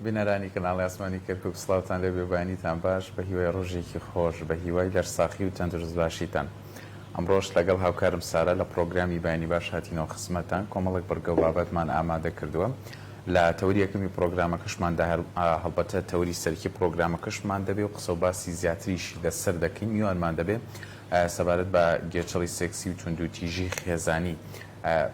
بینەرانی کەناڵی ئاسمانی کەرکوک سڵاوتان لێبێ و بەیانیتان باش بە هیوای ڕۆژێکی خۆش بە هیوای لەشساخی و تەندروست باشیتان ئەمڕۆش لەگەڵ هاوکارم سارا لە پڕۆگرامی بەیانی باش هاتینەوە خزمەتتان کۆمەڵێک بڕگە و بابەتمان ئامادە کردووە لە تەوەری یەکەمی پڕۆگرامەکەشماندا هەڵبەتە تەوەری سەرەکی پڕۆگرامەکەشمان دەبێ و قسە و باسی زیاتریشی لەسەر دەکەین میوانمان دەبێ سەبارەت بە گێچەڵی سێکسی و توندوتیژی خێزانی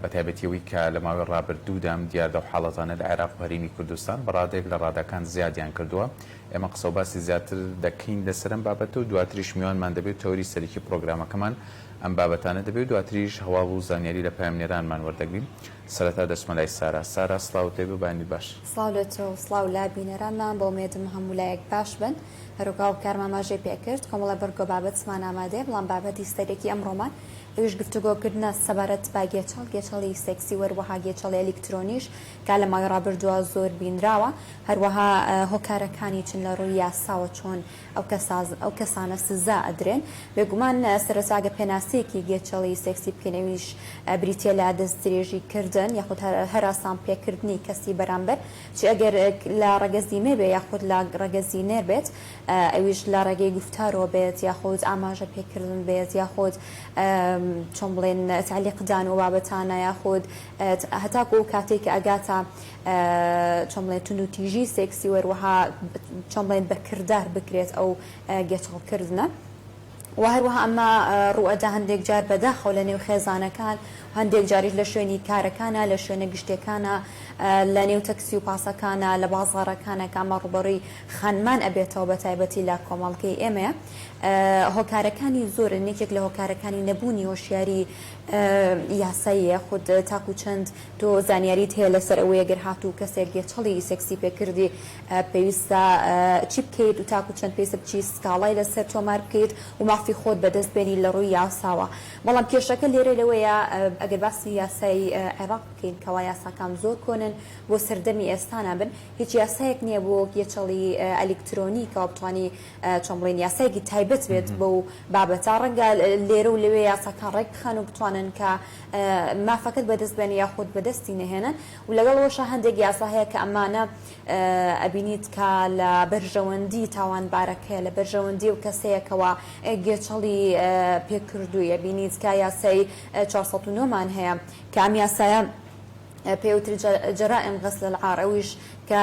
بەتایبەتی ئەوەی کە لە ماوەی ڕابردوودا ئەم دیاردە و حاڵەتانە لە عێراق و هەرێمی کوردستان بە ڕادەیەک لە ڕادەکان زیادیان کردووە. ئێمە قسە و باسی زیاتر دەکەین لەسەر ئەم بابەتە و دواتریش میوانمان دەبێت و تەوەری سەرەکی پڕۆگرامەکەمان ئەم بابەتانە دەبێت و دواتریش هەواڵ و زانیاری لە پەیامنێرانمان وەردەگرین. سەرەتا دەچمە لای سارا. سارا سڵاوت لێبێ و بەیانیت باش. سڵاو لە تۆ و سڵاو لە بینەرانمان، بە ئومێدم هەموو لایەک باش بن. هەروەک هاوکارم ئاماژەی پێکرد کۆمەڵە بڕگە و بابەتمان ئامادەیە، بەڵام بابەتی سەرەکی ئەمڕۆمان ئەویش گفتوگۆکردنە سەبارەت بە گێچەڵ، گێچەڵی سێکسی و هەروەها گێچەڵی ئەلیکترۆنیش کە لە ماوەی ڕابردووە زۆر بینراوە، هەروەها هۆکارەکانی چن لە ڕووی یاساوە چۆن ئەو ئەو کەسانە سزا ئەدرێن. بێگومان سەرەتا گەر پێناسەیەکی گێچەڵی سێکسی بکەین ئەویش بریتیە لە دەستدرێژی کردن یاخود هەراسان پێکردنی کەسی بەرامبەر چ ئەگەر لە ڕەگەزی مێ بێ یاخود لە ڕەگەزی نێر بێت ئەویش لە ڕێگەی گوفتارەوە بێت یاخود ئاماژە پێکردن بێت یاخود چۆن بڵێن تەعلیقدان و بابەتانە یاخود هەتاکو ئەو کاتێک کە ئەگاتە چۆن بڵێن توندوتیژی سێکسی وەروەها چۆن بڵێن بە کردار بکرێت ئەو گێچەڵکردنە. و هەروەها ئەمە ڕووئەدا هەندێک جار بەداخەوە لە نێو خێزانەکان و هەندێک جاریش لە شوێنی کارەکانە لە شوێنە گشتیەکانە لە نێو تەکسی و پاسەکانە لە بازاڕەکانە کە ئەمە ڕووبەڕووی خانمان ئەبێتەوە بە تایبەتی لە کۆمەڵگەی ئێمەیە هۆکارەکانی زۆرن یەکێک لە هۆکارەکانی نەبوونی هۆشیاری یاساییە خود تاکو چەند تۆ زانیاریت هەیە لەسەر ئەوەی گەر هاتوو کەسێک گێچەڵی سێکسی پێکردی پێویستە چی بکەیت و تاکو چەند پێویستە بچی سکاڵای لەسەر تۆمار بکەیت و مافی خۆت بەدەست بێنی لە ڕووی یاساوە بەڵام کێشەکە لێرە لەوەیە ئەگەر باسی یاسای عێراق بکەین کەوا یاساکان زۆر کۆنن بۆ سەردەمی ئێستا نابن هیچ یاسایەک نییە بۆ گێچەڵی ئەلیکترۆنی کەوا بتوانی چۆن بڵێین یاسایەکی تایبەت بێت بەو بابەتە ڕەنگە لێرە و لەوێ یاساکان ڕێک بخەن و بتوانن کە مافەکەت بەدەست بێنن یاخود بەدەستی نەهێنن و لەگەڵ ئەوەشا هەندێک یاسا هەیە کە ئەمانە ئەبینیت کە لە بەرژەوەندی تاوانبارەکەیە لە بەرژەوەندی ئەو کەسەیە کەوا گێچەڵی پێکردووی ئەبینیت کە یاسای 409 مان هەیە کە ئەم یاسایە پێوترێت جەرائم غسل العار ئەویش کە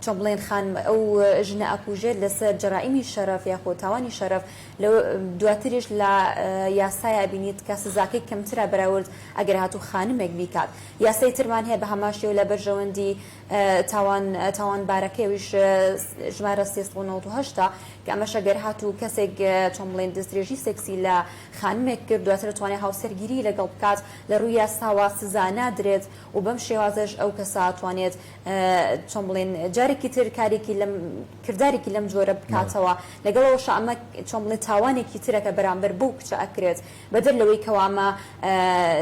چۆن بڵێن خانم ئەو ژنە ئەکوژێت لەسەر جەرائیمی شەرەف یاخۆ تاوانی شەرەف لە دواتریش لە یاسایا ئەبینیت کە سزاکەی کەمترە بەراورد ئەگەر هاتوو خانمێک بیکات یاسای ترمان هەیە بە هەمان شێوە لە بەرژەوەندی تاوان تاوانبارەکەی ئەویش ژمارە 398 ە کە ئەمەش ئەگەر هاتوو کەسێک چۆن بڵێن دەستدرێژی سێکسی لە خانمێک کرد دواتر ئەتوانێت هاوسەرگیری لەگەڵ بکات لە ڕووی یاساوە سزا نادرێت و بەم شێوازەش ئەو کەسە ئەتوانێت چۆن بڵێن جارێکی تر کارێکی لەم کردارێکی لەم جۆرە بکاتەوە لەگەڵ ئەوەشا ئەمە چۆن بڵێن تاوانێکی ترە کە بەرامبەر بەو کچە ئەکرێت بەدەر لەوەی کەوا ئەمە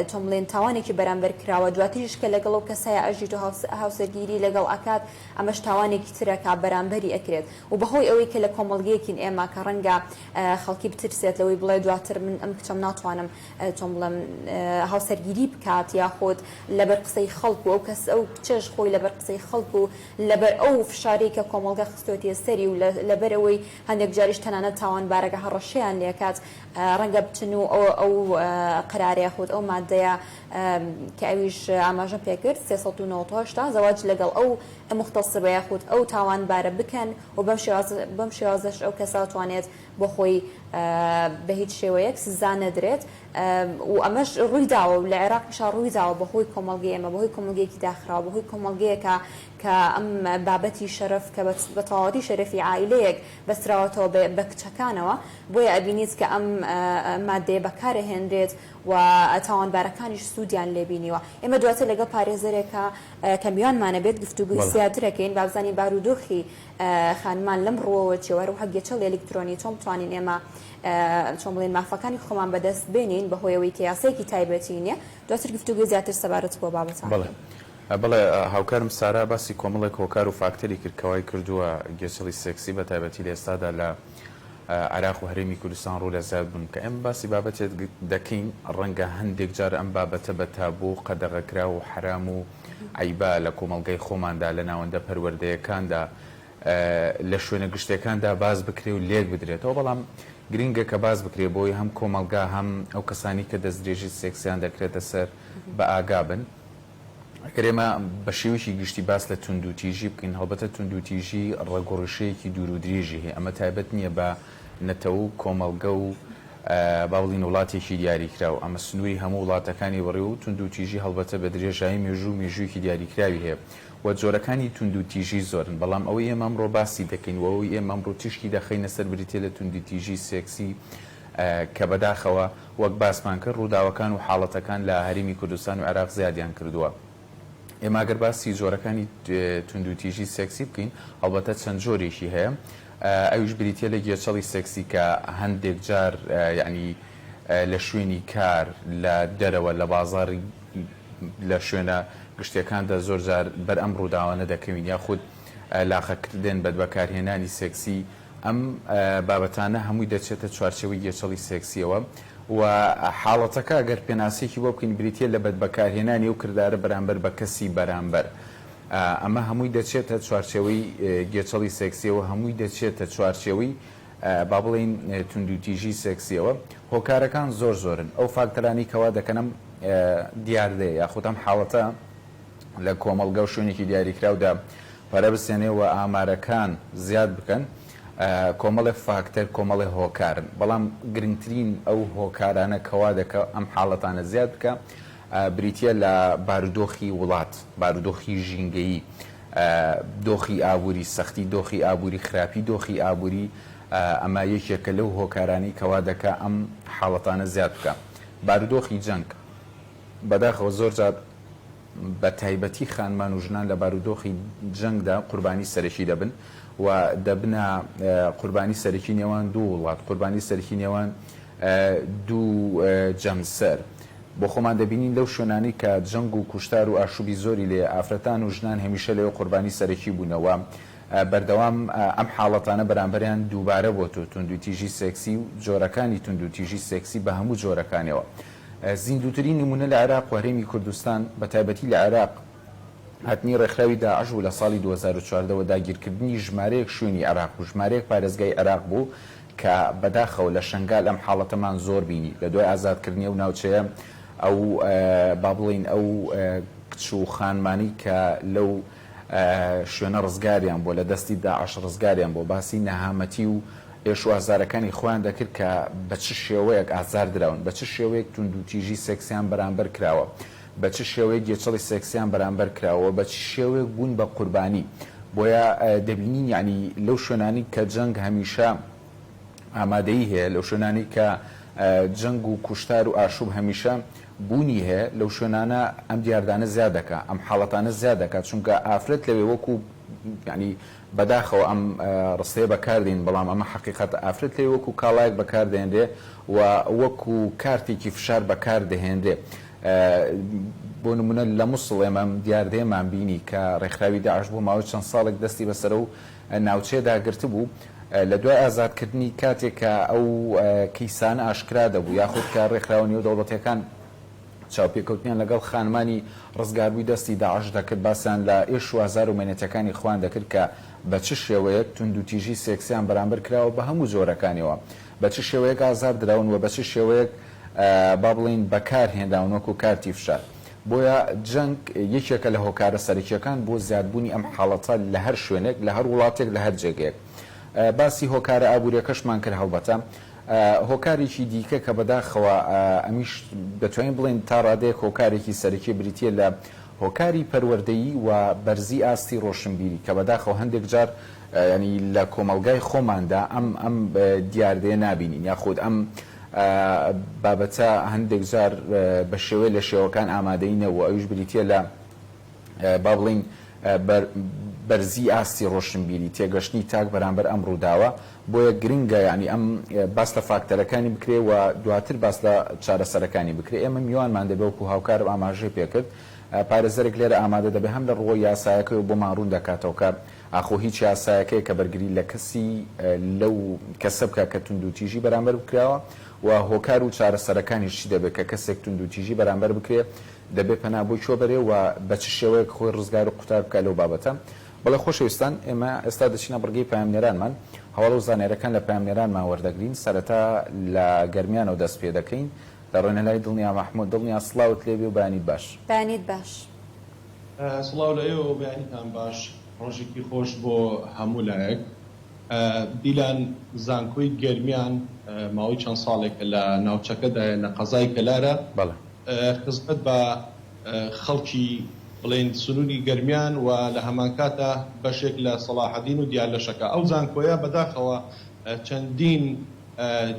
چۆن بڵێن تاوانێکی بەرامبەر کراوە دواتریش کە لەگەڵ ئەو کەسەیا ئەژیت و هاوسەرگیری لەگەڵ ئەکات ئەمەش تاوانێکی ترە کە بەرامبەری ئەکرێت و بەهۆی ئەوەی کە لە کۆمەڵگەیەکین ئێمە کە ڕەنگە خەڵکی بترسێت لەوەی بڵێ دواتر من ئەم کچەم ناتوانم چۆن بڵێم هاوسەرگیری بکات یاخود لەبەر قسەی خەڵک و ئەو کەس ئەو کچەش خۆی لەبەر قسەی خەڵک و لەبەر ئەو فشارەی کە کۆمەڵگە خستۆتیە سەری و لەبەر ئەوەی هەندێک جاریش تەنانەت تاوانبارەکە هەڕەشەیان لێکات ڕەنگە بچن و ئەو ئەو قەرارە یاخود ئەو مادەیە کە ئەویش ئاماژەم پێکرد 398 زەواج لەگەڵ ئەو مغتصبە یاخود ئەو تاوانبارە بکەن و بەم شێوازە بەم شێوازەش ئەو کەسە توانێت بۆ خۆی بە هیچ شێوەیەک سزا نەدرێت و ئەمەش ڕووی داوە و لە عێراقیشا ڕووی داوە بەهۆی کۆمەڵگەی ئێمە بەهۆی کۆمەڵگەیەکی داخراوە بەهۆی کۆمەڵگەیەکە کە ئەم بابەتی شەرەف کە بە تەواوەتی شەرەفی عائیلەیەک بەستراوەتەوە بە کچەکانەوە بۆیە ئەبینیت کە ئەم مادەیە بەکارئەهێنرێت و تاوانبارەکانیش سوودیان لێ بینیوە. ئێمە دواتر لەگەڵ پارێزەرێکا کە میوانمانە بێت گفتوگۆی زیاتر ئەکەین با بزانین بارودۆخی خانمان لەم ڕووەوە چیە و هەروەها گێچەڵی ئەلیکترۆنی چۆن بتوانین ئێمە چۆن بڵێین مافەکانی خۆمان بەدەست بێنین بەهۆی ئەوەی کە یاسایەکی تایبەتی نییە دواتر گفتوگۆی زیاتر سەبارەت بەو بابەتە بەڵێ بەڵێ هاوکارم سارا باسی کۆمەڵێک هۆکار و فاکتەری کرد کە وای کردووە گێچەڵی سێکسی بە تایبەتی لە ئێستادا لە. عێراق و هەرێمی کوردستان ڕوو لە زیاد بوون. کە ئێمە باسی بابەتێک دەکەین ڕەنگە هەندێک جار ئەم بابەتە بە تابۆ و قەدەغەکراو و حەرام و عەیبە لە کۆمەڵگای خۆماندا لە ناوەندە پەروەردەیەکاندا لە شوێنە گشتیەکاندا باس بکرێ و لێک بدرێتەوە بەڵام گرنگە کە باس بکرێ بۆی هەم کۆمەڵگا هەم ئەو کەسانی کە دەستدرێژی سێکسیان دەکرێتە سەر بە ئاگا بن. ئەگەر ئێمە بە شێوەیەکی گشتی باس لە توندوتیژی بکەین، هەڵبەتە توندوتیژی ڕەگ و ڕیشەیەکی دوور و درێژی هەیە، ئەمە تایبەت نییە بە نەتەوە و کۆمەڵگە و با بڵێین وڵاتێکی دیاریکراو، ئەمە سنووری هەموو وڵاتەکانی بڕیوە و توندوتیژی هەڵبەتە بە درێژایی مێژوو مێژوویەکی دیاریکراوی هەیە و جۆرەکانی توندوتیژی زۆرن، بەڵام ئەوەی ئێمە ئەمڕۆ باسی دەکەین و ئەوەی ئێمە ئەمڕۆ تیشکی دەخەینە سەر بریتییە لە توندوتیژی سێکسی کە بەداخەوە وەک باسمان کرد ڕووداوەکان و حاڵەتەکان لە هەرێمی کوردستان و عێراق زیادیان کردووە. ئێمە گەر باسی جۆرەکانی توندوتیژی سێکسی بکەین، هەڵبەتە چەند جۆرێکی هەیە، ئەویش بریتییە لە گێچەڵی سێکسی کە هەندێک جار یەعنی لە شوێنی کار، لە دەرەوە، لە بازاڕی، لە شوێنە گشتییەکاندا زۆر جار بەر ئەم ڕووداوانە دەکەوین، یاخود لاقەکردن، بەدبەکارهێنانی سێکسی، ئەم بابەتانە هەمووی دەچێتە چوارچێوەی گێچەڵی سێکسییەوە و حاڵەتەکە گەر پێناسەیەکی بۆ بکەین بریتییە لە بەدبەکارهێنانی ئەو کردارە بەرامبەر بە کەسی بەرامبەر. ئەمە هەمووی دەچێتە چوارچێوەی گێچەڵی سێکسییەوە، هەمووی دەچێتە چوارچێوەی با بڵێین توندوتیژی سێکسییەوە. هۆکارەکان زۆر زۆرن. ئەو فاکتەرانەی کەوا دەکەن ئەم دیاردەیە یاخود ئەم حاڵەتە لە کۆمەڵگە و شوێنێکی دیاریکراودا پەرە بسێنێ و ئامارەکان زیاد بکەن، کۆمەڵێ فاکتەر، کۆمەڵێ هۆکارن، بەڵام گرنگترین ئەو هۆکارانە کە وا دەکا ئەم حاڵەتانە زیاد بکا بریتییە لە بارودۆخی وڵات، بارودۆخی ژینگەیی، دۆخی ئابووری، سەختی دۆخی ئابووری، خراپی دۆخی ئابووری، ئەمە یەکێکە لەو هۆکارانەی کە وا دەکا ئەم حاڵەتانە زیاد بکا. بارودۆخی جەنگ، بەداخەوە زۆر جار بە تایبەتی خانمان و ژنان لە بارودۆخی جەنگدا قوربانی سەرەکی دەبن و دەبنە قوربانی سەرەکی نێوان دوو وڵات، قوربانی سەرەکی نێوان دوو جەمسەر. بۆ خۆمان دەبینین لەو شوێنانەی کە جەنگ و کوشتار و ئاشوبی زۆری لێیە ئافرەتان و ژنان هەمیشە لەوێ قوربانی سەرەکی بوونە و بەردەوام ئەم حاڵەتانە بەرامبەریان دووبارە بۆتەوە، توندوتیژی سێکسی و جۆرەکانی توندوتیژی سێکسی بە هەموو جۆرەکانیەوە. زیندووترین نموونە لە عێراق و هەرێمی کوردستان، بەتایبەتی لە عێراق، هاتنی ڕێکخراوی داعش بوو لە ساڵی 2014 وە داگیرکردنی ژمارەیەک شوێنی عێراق و ژمارەیەک پارێزگای عێراق بوو کە بەداخەوە لە شەنگال ئەم حاڵەتەمان زۆر بینی لە دوای ئازادکردنی ئەو ناوچەیە ئەو با بڵێین ئەو کچ و خانمانەی کە لەو شوێنە ڕزگاریان بووە لە دەستی داعش ڕزگاریان بووە باسی نەهامەتی و ئێش و ئازارەکانی خۆیان دەکرد کە بە چ شێوەیەک ئازار دراون، بە چ شێوەیەک توندوتیژی سێکسیان بەرامبەر کراوە، بە چ شێوەیەک گێچەڵی سێکسیان بەرامبەر کراوە و بە چ شێوەیەک بوون بە قوربانی. بۆیە دەبینین یەعنی لەو شوێنانەی کە جەنگ هەمیشە ئامادەیی هەیە، لەو شوێنانەی کە جەنگ و کوشتار و ئاشوب هەمیشە بوونی هەیە، لەو شوێنانە ئەم دیاردانە زیاد دەکا، ئەم حاڵەتانە زیاد دەکا، چونکە ئافرەت لەوێ وەکوو یەعنی بەداخەوە ئەم ڕستەیە بەکار دێنین بەڵام ئەمە حەقیقەتە ئافرەت لەوێ وەکو کاڵایەک بەکار دەهێنرێ و وەکو کارتێکی فشار بەکار دەهێنرێ بۆ نمونە لە موسڵ ئێمە ئەم دیاردەیەمان بینی کە ڕێکخراوی داعش بۆ ماوەی چەند ساڵێک دەستی بەسەر ئەو ناوچەیەدا گرتبوو لە دوای ئازادکردنی کاتێک کە ئەو کەیسانە ئاشکرا دەبوو یاخود کە ڕێکخراوە نێودەوڵەتیەکان چاوپێکەوتنیان لەگەڵ خانمانی ڕزگاربووی دەستی داعش دەکرد، باسیان لە ئێش و ئازار و مەینەتیەکانی خۆیان دەکرد کە بە چ شێوەیەک توندوتیژی سێکسیان بەرامبەر کراوە بە هەموو جۆرەکانیەوە، بە چ شێوەیەک ئازار دراون و بە چ شێوەیەک با بڵێین بەکار هێنراون وەکو کارتی فشار. بۆیە جەنگ یەکێکە لە هۆکارە سەرەکیەکان بۆ زیادبوونی ئەم حاڵەتە لە هەر شوێنێک، لە هەر وڵاتێک، لە هەر جێگەیەک. باسی هۆکارە ئابووریەکەشمان کرد هەڵبەتە. هۆکارێکی دیکە کە بەداخەوە ئەمیش دەتوانین بڵێین تا ڕادەیەک هۆکارێکی سەرەکیە بریتیە لە هۆکاری پەروەردەیی و بەرزی ئاستی ڕۆشنبیری کە بەداخەوە هەندێک جار یانی لە کۆمەڵگای خۆماندا ئەم ئەم دیاردەیە نابینین یاخود ئەم بابەتە هەندێک جار بە شێوەیە لە شێوەکان ئامادەی نەبووە ئەویش بریتیە لە با بڵێین بەرزی ئاستی ڕۆشنبیری، تێگەشتنی تاک بەرامبەر ئەم ڕووداوە، بۆیە گرنگە یانی ئەم باس لە فاکتەرەکانی بکرێ و دواتر باس لە چارەسەرەکانی بکرێ، ئێمە میوانمان دەبێ وەکو هاوکارم ئاماژەی پێکرد پارێزەرێک لێرە ئامادە دەبێ هەم لە ڕووە یاسایەکەوە بۆمان ڕوون دەکاتەوە کە. ئاخۆ هیچ یاسایەک هەیە کە بەرگری لە کەسی لەو کەسە بکا کە توندوتیژی بەرامبەر بکراوە و هۆکار و چارەسەرەکانیش چی دەبێ کە کەسێک توندوتیژی بەرامبەر بکرێ دەبێ پەنا بۆ کوێ بەرێ و بە چ شێوەیەک خۆی ڕزگار و قوتار بکا لەو بابەتە؟ بەڵێ خۆشەویستان ئێمە ئێستا دەچینە بڕگەی پەیامنێرانمان هەواڵ و زانیاریەکان لە پەیامنێرانمان وەردەگرین سەرەتا لە گەرمیانەوە دەست پێ دەکەین دەڕۆینە لای دڵنیا مەحمود دڵنیا سڵاوت لێبێ و بەیانیت باش. بەیانیت باش. سڵاو لە ئێوە و بەیانیتان باش ڕۆژێکی خۆش بۆ هەموو لایەک. دیلان زانکۆی گەرمیان ماوەی چەند ساڵێکە لە ناوچەکەدایە لە قەزای کەلارە خزمەت بە خەڵکی بڵێین سنوری گەرمیان و لە هەمانکاتا بەشێک لە سەڵاحەدین و دیالەشەکە ئەو زانکۆیە بەداخەوە چەندین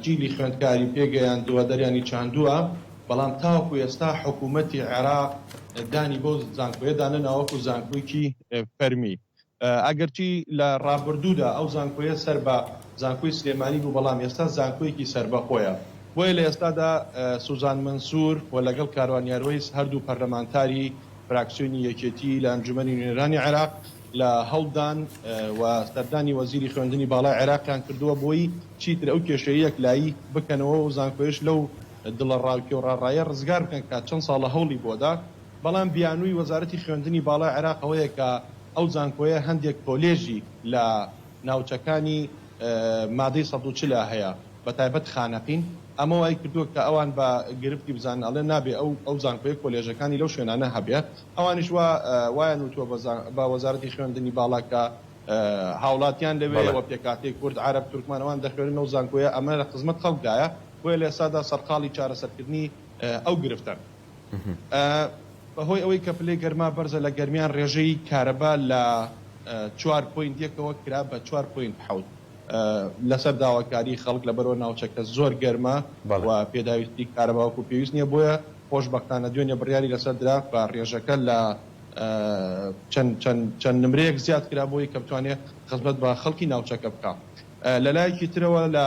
جیلی خوێندکاری پێگەیاندووە دەریانی چاندووە بەڵام تاوەکو ئێستا حکومەتی عێراق دانی بەو زانکۆیەدا نەناوە وەکو زانکۆیەکی فەرمی. ئەگەرچی لە ڕابردوودا ئەو زانکۆیە سەر بە زانکۆی سلێمانی بوو، بەڵام ئێستا زانکۆیەکی سەربەخۆیە. بۆیە لە ئێستادا سوزان مەنسوور و لەگەڵ کاروان یاروەیس هەردوو پەرلەمانتاری فراکسیۆنی یەکێتی لە ئەنجومەنی نوێنەرانی عێراق لە هەوڵدان و سەردانی وەزیری خوێندنی باڵای عێراقیان کردووە بۆی چیتر ئەو کێشەیە یەکلایی بکەنەوە و زانکۆیەش لەو دڵەڕاوکێ و ڕاڕایە ڕزگار بکەن کە چەند ساڵە هەوڵی بۆ دا، بەڵام بیانووی وەزارەتی خوێندنی باڵای عێراق ئەوەیە کە ئەو زانکۆیە هەندێک کۆلێژی لە ناوچەکانی مادەی 140 ە هەیە بەتایبەت خانەقین، ئەمە وای کردووە کە ئەوان بە گرفتی بزانن ئەڵێن نابێ ئەو ئەو زانکۆیە کۆلێژەکانی لەو شوێنانە هەبێ، ئەوانیش وا وایان وتووە بە بە وەزارەتی خوێندنی باڵا کە هاوڵاتیان لەوێیە و پێکهاتەی کورد، عەرەب، تورکمان ئەوان دەخوێنن لەو زانکۆیە، ئەمە لە خزمەت خەڵکدایە، بۆیە لە ئێستادا سەرقاڵی چارەسەرکردنی ئەو گرفتەن. بەهۆی ئەوەی کە پلەی گەرما بەرزە لە گەرمیان رێژەی کارەبا لە چوار point یەکەوە کرا بە چوار point حەوت لەسەر داواکاری خەڵک لەبەرئەوە ناوچەکە زۆر گەرمە و پێداویستی کارەبا وەکو پێویست نییە بۆیە خۆشبەختانە دوێنێ بڕیاری لەسەر درا بە رێژەکە لە چەند چەند چەند نمرەیەک زیاد کرا بۆی کە بتوانێت خزمەت بە خەڵکی ناوچەکە بکا. لەلایەکی ترەوە لە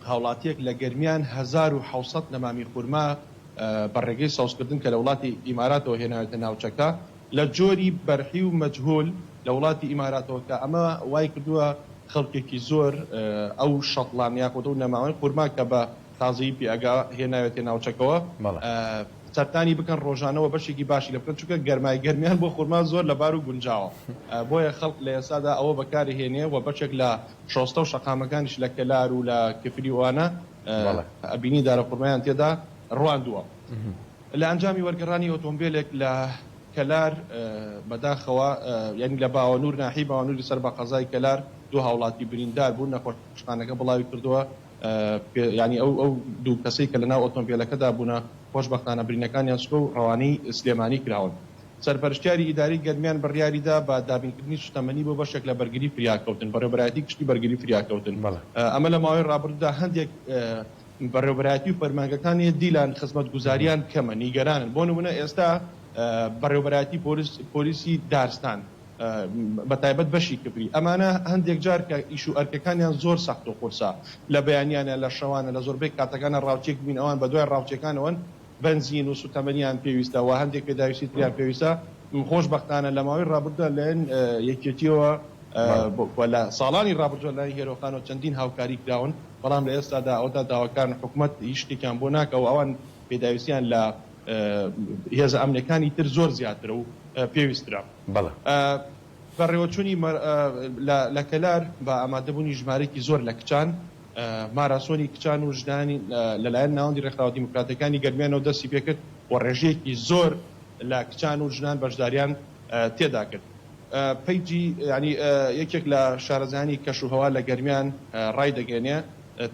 هاوڵاتییەک لە گەرمیان 1700 نەمامی خورما بە ڕێگەی سەوزکردن کە لە وڵاتی ئیماراتەوە هێناوێتە ناوچەکە لە جۆری بەرحی و مەجهول لە وڵاتی ئیماراتەوە کە ئەمە وایکردووە خەڵکێکی زۆر ئەو شەتڵان یاخود ئەو نەمامەی خورما کە بە تازەیی پێ ئەگا هێناوێتە ناوچەکەوە سەردانی بکەن ڕۆژانە و بەشێکی باشی لێ بکەن چونکە گەرمای گەرمیان بۆ خورما زۆر لەبار و گونجاوە بۆیە خەڵک لە ئێستادا ئەوە بەکارهێنێ و بەشێک لە شۆستە و شەقامەکانیش لە کەلار و لە کفری و ئەوانە ئەبینی دارەخورمایان تێدا ڕواندووە. لە ئەنجامی وەرگەڕانی ئۆتۆمبێلێک لە کەلار بەداخەوە یانی لە باوەنوور ناحیەی باوەنووری سەر بە قەزای کەلار دوو هاوڵاتی بریندار بوون، نەخۆشخانەکە بڵاوی کردەوە یانی ئەو ئەو دوو کەسەی کە لەناو ئۆتۆمبێلەکەدا بوونە خۆشبەختانە برینەکانیان سوکە و ڕەوانەی سلێمانی کراون. سەرپەرشتیاری ئیدارەی گەرمیان بڕیاریدا بە دابینکردنی سوتەمەنی بۆ بەشێک لە بەرگری فریاکەوتن، بەڕێوەبەرایەتی گشتی بەرگری فریاکەوتن. ئەمە لە ماوەی ڕابردوودا هەندێک بەڕێوەبەرایەتی و فەرمانگەکانی دیلان خزمەتگوزاریان کەمە، نیگەرانن. بۆ نموونە ئێستا بەڕێوەبەرایەتی پۆلیسی دارستان بەتایبەت بەشی کفری، ئەمانە هەندێک جار کە ئیش و ئەرکەکانیان زۆر سەخت و قورسە، لە بەیانیانە، لە شەوانە، لە زۆربەی کاتەکانە ڕاوچیەک ببین ئەوان بەدوای ڕاوچیەکانەوەن، بەنزین و سوتەمەنیان پێویستە و هەندێک پێداویستی تریان پێویستە، خۆشبەختانە لە ماوەی ڕابردوودا لەلایەن یەکێتییەوە و لە ساڵانی ڕابردوودا لەلایەن هێرۆخانەوە چەندین هاوکاری کراون، بەڵام لە ئێستادا ئەوەتا داواکارن حکومەت هیچ شتێکیان بۆ ناکا و ئەوان پێداویستیان لە هێزە ئەمنیەکانی تر زۆر زیاترە و پێویسترە. بەڕێوەچوونی لە کەلار بە ئامادەبوونی ژمارەیەکی زۆر لە کچان، ماراسۆنی کچان و ژنانی لەلایەن ناوەندی ڕێکخراوە دیموکراتیەکانی گەرمیانەوە دەستی پێکرد و ڕێژەیەکی زۆر لە کچان و ژنان بەشداریان تێدا کرد. پەیجی یانی یەکێک لە شارەزایانی کەشوهەوا لە گەرمیان ڕایدەگەیەنێ،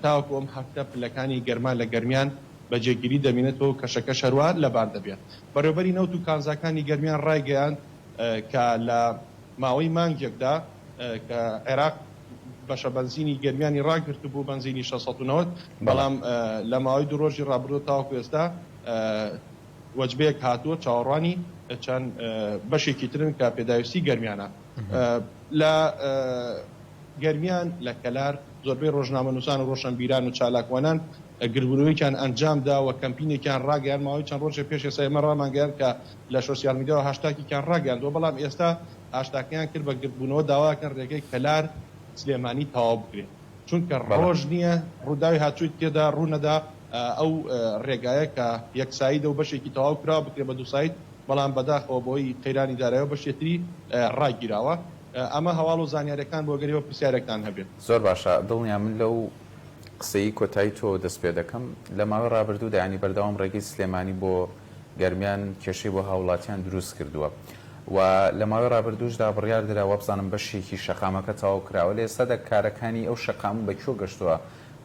تاوەکو ئەم هەفتە پلەکانی گەرما لە گەرمیان بە جێگیری دەمینێتەوە و کەشەکەش هەروا لەبار دەبێت. بەڕێوەبەری نەوت و کانزاکانی گەرمیان ڕایگەیاند کە لە ماوەی مانگێکدا کە عێراق بەشە بەنزینی گەرمیانی ڕاگرتبوو، بەنزینی 690، بەڵام لە ماوەی دوو ڕۆژی ڕابردوو تاوەکو ئێستا وەجبەیەک هاتووە، چاوەڕوانی چەند بەشێکی ترن کە پێداویستی گەرمیانە. لە گەرمیان، لە کەلار زۆربەی ڕۆژنامەنووسان و ڕۆشنبیران و چالاکوانان. گردبوونەوەیەکیان ئەنجام دا و کەمپینێکیان ڕاگەیاند، ماوەی چەند ڕۆژێک پێش ئێستا ئێمە ڕامانگەیاند کە لە شۆسیال میدیاوە هاشتاگێکیان ڕاگەیاندووە، بەڵام ئێستا هاشتاگەکەیان کرد بە گردبوونەوە داواکەن ڕێگەی کەلار سلێمانی تەواو بکرێت، چونکە ڕۆژ نییە ڕووداوی هاتچۆی تێدا ڕوونەدا ئەو ڕێگایە کە یەک side ە و بەشێکی تەواو کراوە بکرێت بە دوو side، بەڵام بەداخەوە بەهۆی قەیرانی دارایەوە بەشێ تری ڕاگیراوە. ئەمە هەواڵ و زانیاریەکان بۆ گەر ئێوە پرسیارێکتان هەبێت. زۆر باشە دڵنیا من لەو قسەی کۆتایی تۆوە دەست پێ دەکەم لە ماوەی ڕابردوودا یانی بەردەوام ڕێگەی سلێمانی بۆ گەرمیان کێشەی بۆ هاوڵاتیان دروست کردووە و لە ماوەی ڕابردووشدا بڕیار درا وابزانم بەشێکی شەقامەکە تەواو کراوە لە ئێستادا کارەکانی ئەو شەقامە بە کوێ گەشتووە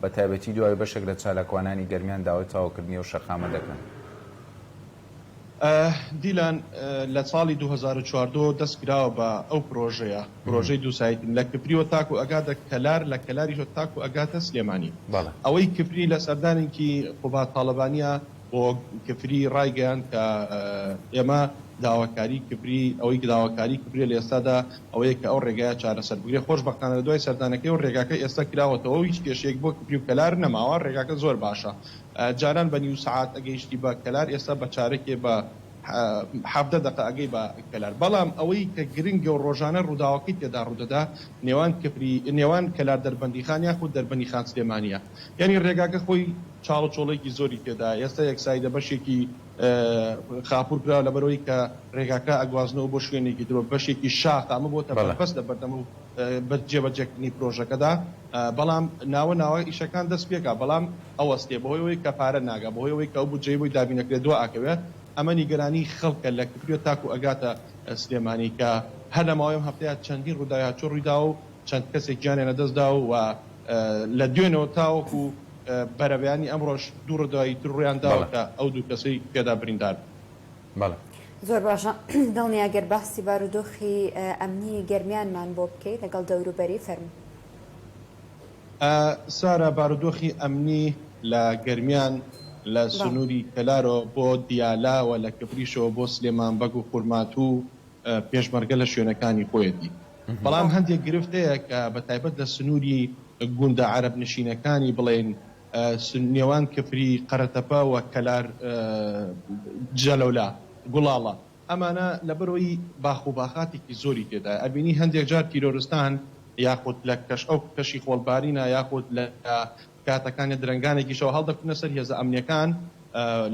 بە تایبەتی دوای بەشێک لە چالاکوانانی گەرمیان داوای تەواوکردنی ئەو شەقامە دەکەن. دیلان، لە ساڵی 2014 دەست کراوە بە ئەو پرۆژەیە، پرۆژەی دووسایتن، لە کفریوە تاکو ئەگاتە کەلار، لە کەلاریشەوە تاکو ئەگاتە سلێمانی. ئەوەی کفری لە سەردانێکی قوباد تاڵەبانییە بۆ کفری ڕایگەیاند کە ئێمە داواکاری کفری، ئەوەی داواکاری کفریە لە ئێستادا ئەوەیە کە ئەو ڕێگایە چارەسەر بکرێت. خۆشبەختانە لە دوای سەردانەکەی و ڕێگاکە ئێستا کراوەتەوە و هیچ کێشەیەک بۆ کفری و کەلار نەماوە، ڕێگاکە زۆر باشە. جاران بە نیو سەعات ئەگەیشتی بە کەلار ئێستا بە چارەکێ بە 17 دەقە ئەگەی بە کەلار بەڵام ئەوەی کە گرنگە و ڕۆژانە ڕووداوەکەی تێدا ڕوودەدا نێوان کفری نێوان کەلار دەربەندیخان یاخود دەربەنیخان سلێمانیە یانی ڕێگاکە خۆی چاڵ و چۆڵێکی زۆری تێدایە ئێستا یەک side ە بەشێکی خاپور کراوە لەبەرئەوەی کە ڕێگاکە ئەگوازنەوە بۆ شوێنێکی تر و بەشێکی شاخە ئەمە بۆتە بەربەست لە بەردەم و جێبەجێکردنی پرۆژەکەدا بەڵام ناوە ناوە ئیشەکان دەست پێکا بەڵام ئەوەستێ بەهۆی ئەوەی کە پارە ناگا بەهۆی ئەوەی کە ئەو بودجەی بۆی دابین ئەکرێ دوا ئەکەوێ ئەمە نیگەرانی خەڵکە لە کفریەوە تاکو ئەگاتە سلێمانی کە هەر لە ماوەی ئەم هەفتەیە چەندین ڕووداوی هاتوچۆ ڕوویداوە و چەند کەسێک گیانیان لەدەست داوە و لە دوێنەوە تاوەکو بەرەبەیانی ئەمڕۆش دوو ڕووداوی تر ڕوویان داوە کە ئەو دوو کەسەی تێدا بریندار بوون. بەڵێ. زۆر باشە دڵنیا گەر باسی بارودۆخی ئەمنی گەرمیانمان بۆ بکەی لەگەڵ دەوروبەری فەرموو. سارا بارودۆخی ئەمنی لە گەرمیان لە سنووری کەلارەوە بۆ دیالە و لە کفریشەوە بۆ سلێمان بەگ و خورماتوو پێشمەرگە لە شوێنەکانی خۆیەتی بەڵام هەندێک گرفت هەیە کە بە تایبەت لە سنووری گوندە عەرەب نشینەکانی بڵێین نێوان کفری، قەرەتەپە و کەلار جەلەولا، گوڵاڵە، ئەمانە لەبەرئەوەی باخ و باخاتێکی زۆری تێدایە ئەبینی هەندێک جار تیرۆرستان یاخود لە کەش ئەو کەشی خۆڵبارینە یاخود لە کاتەکانی درەنگانێکی شەوە هەڵدەکوتنە سەر هێزە ئەمنیەکان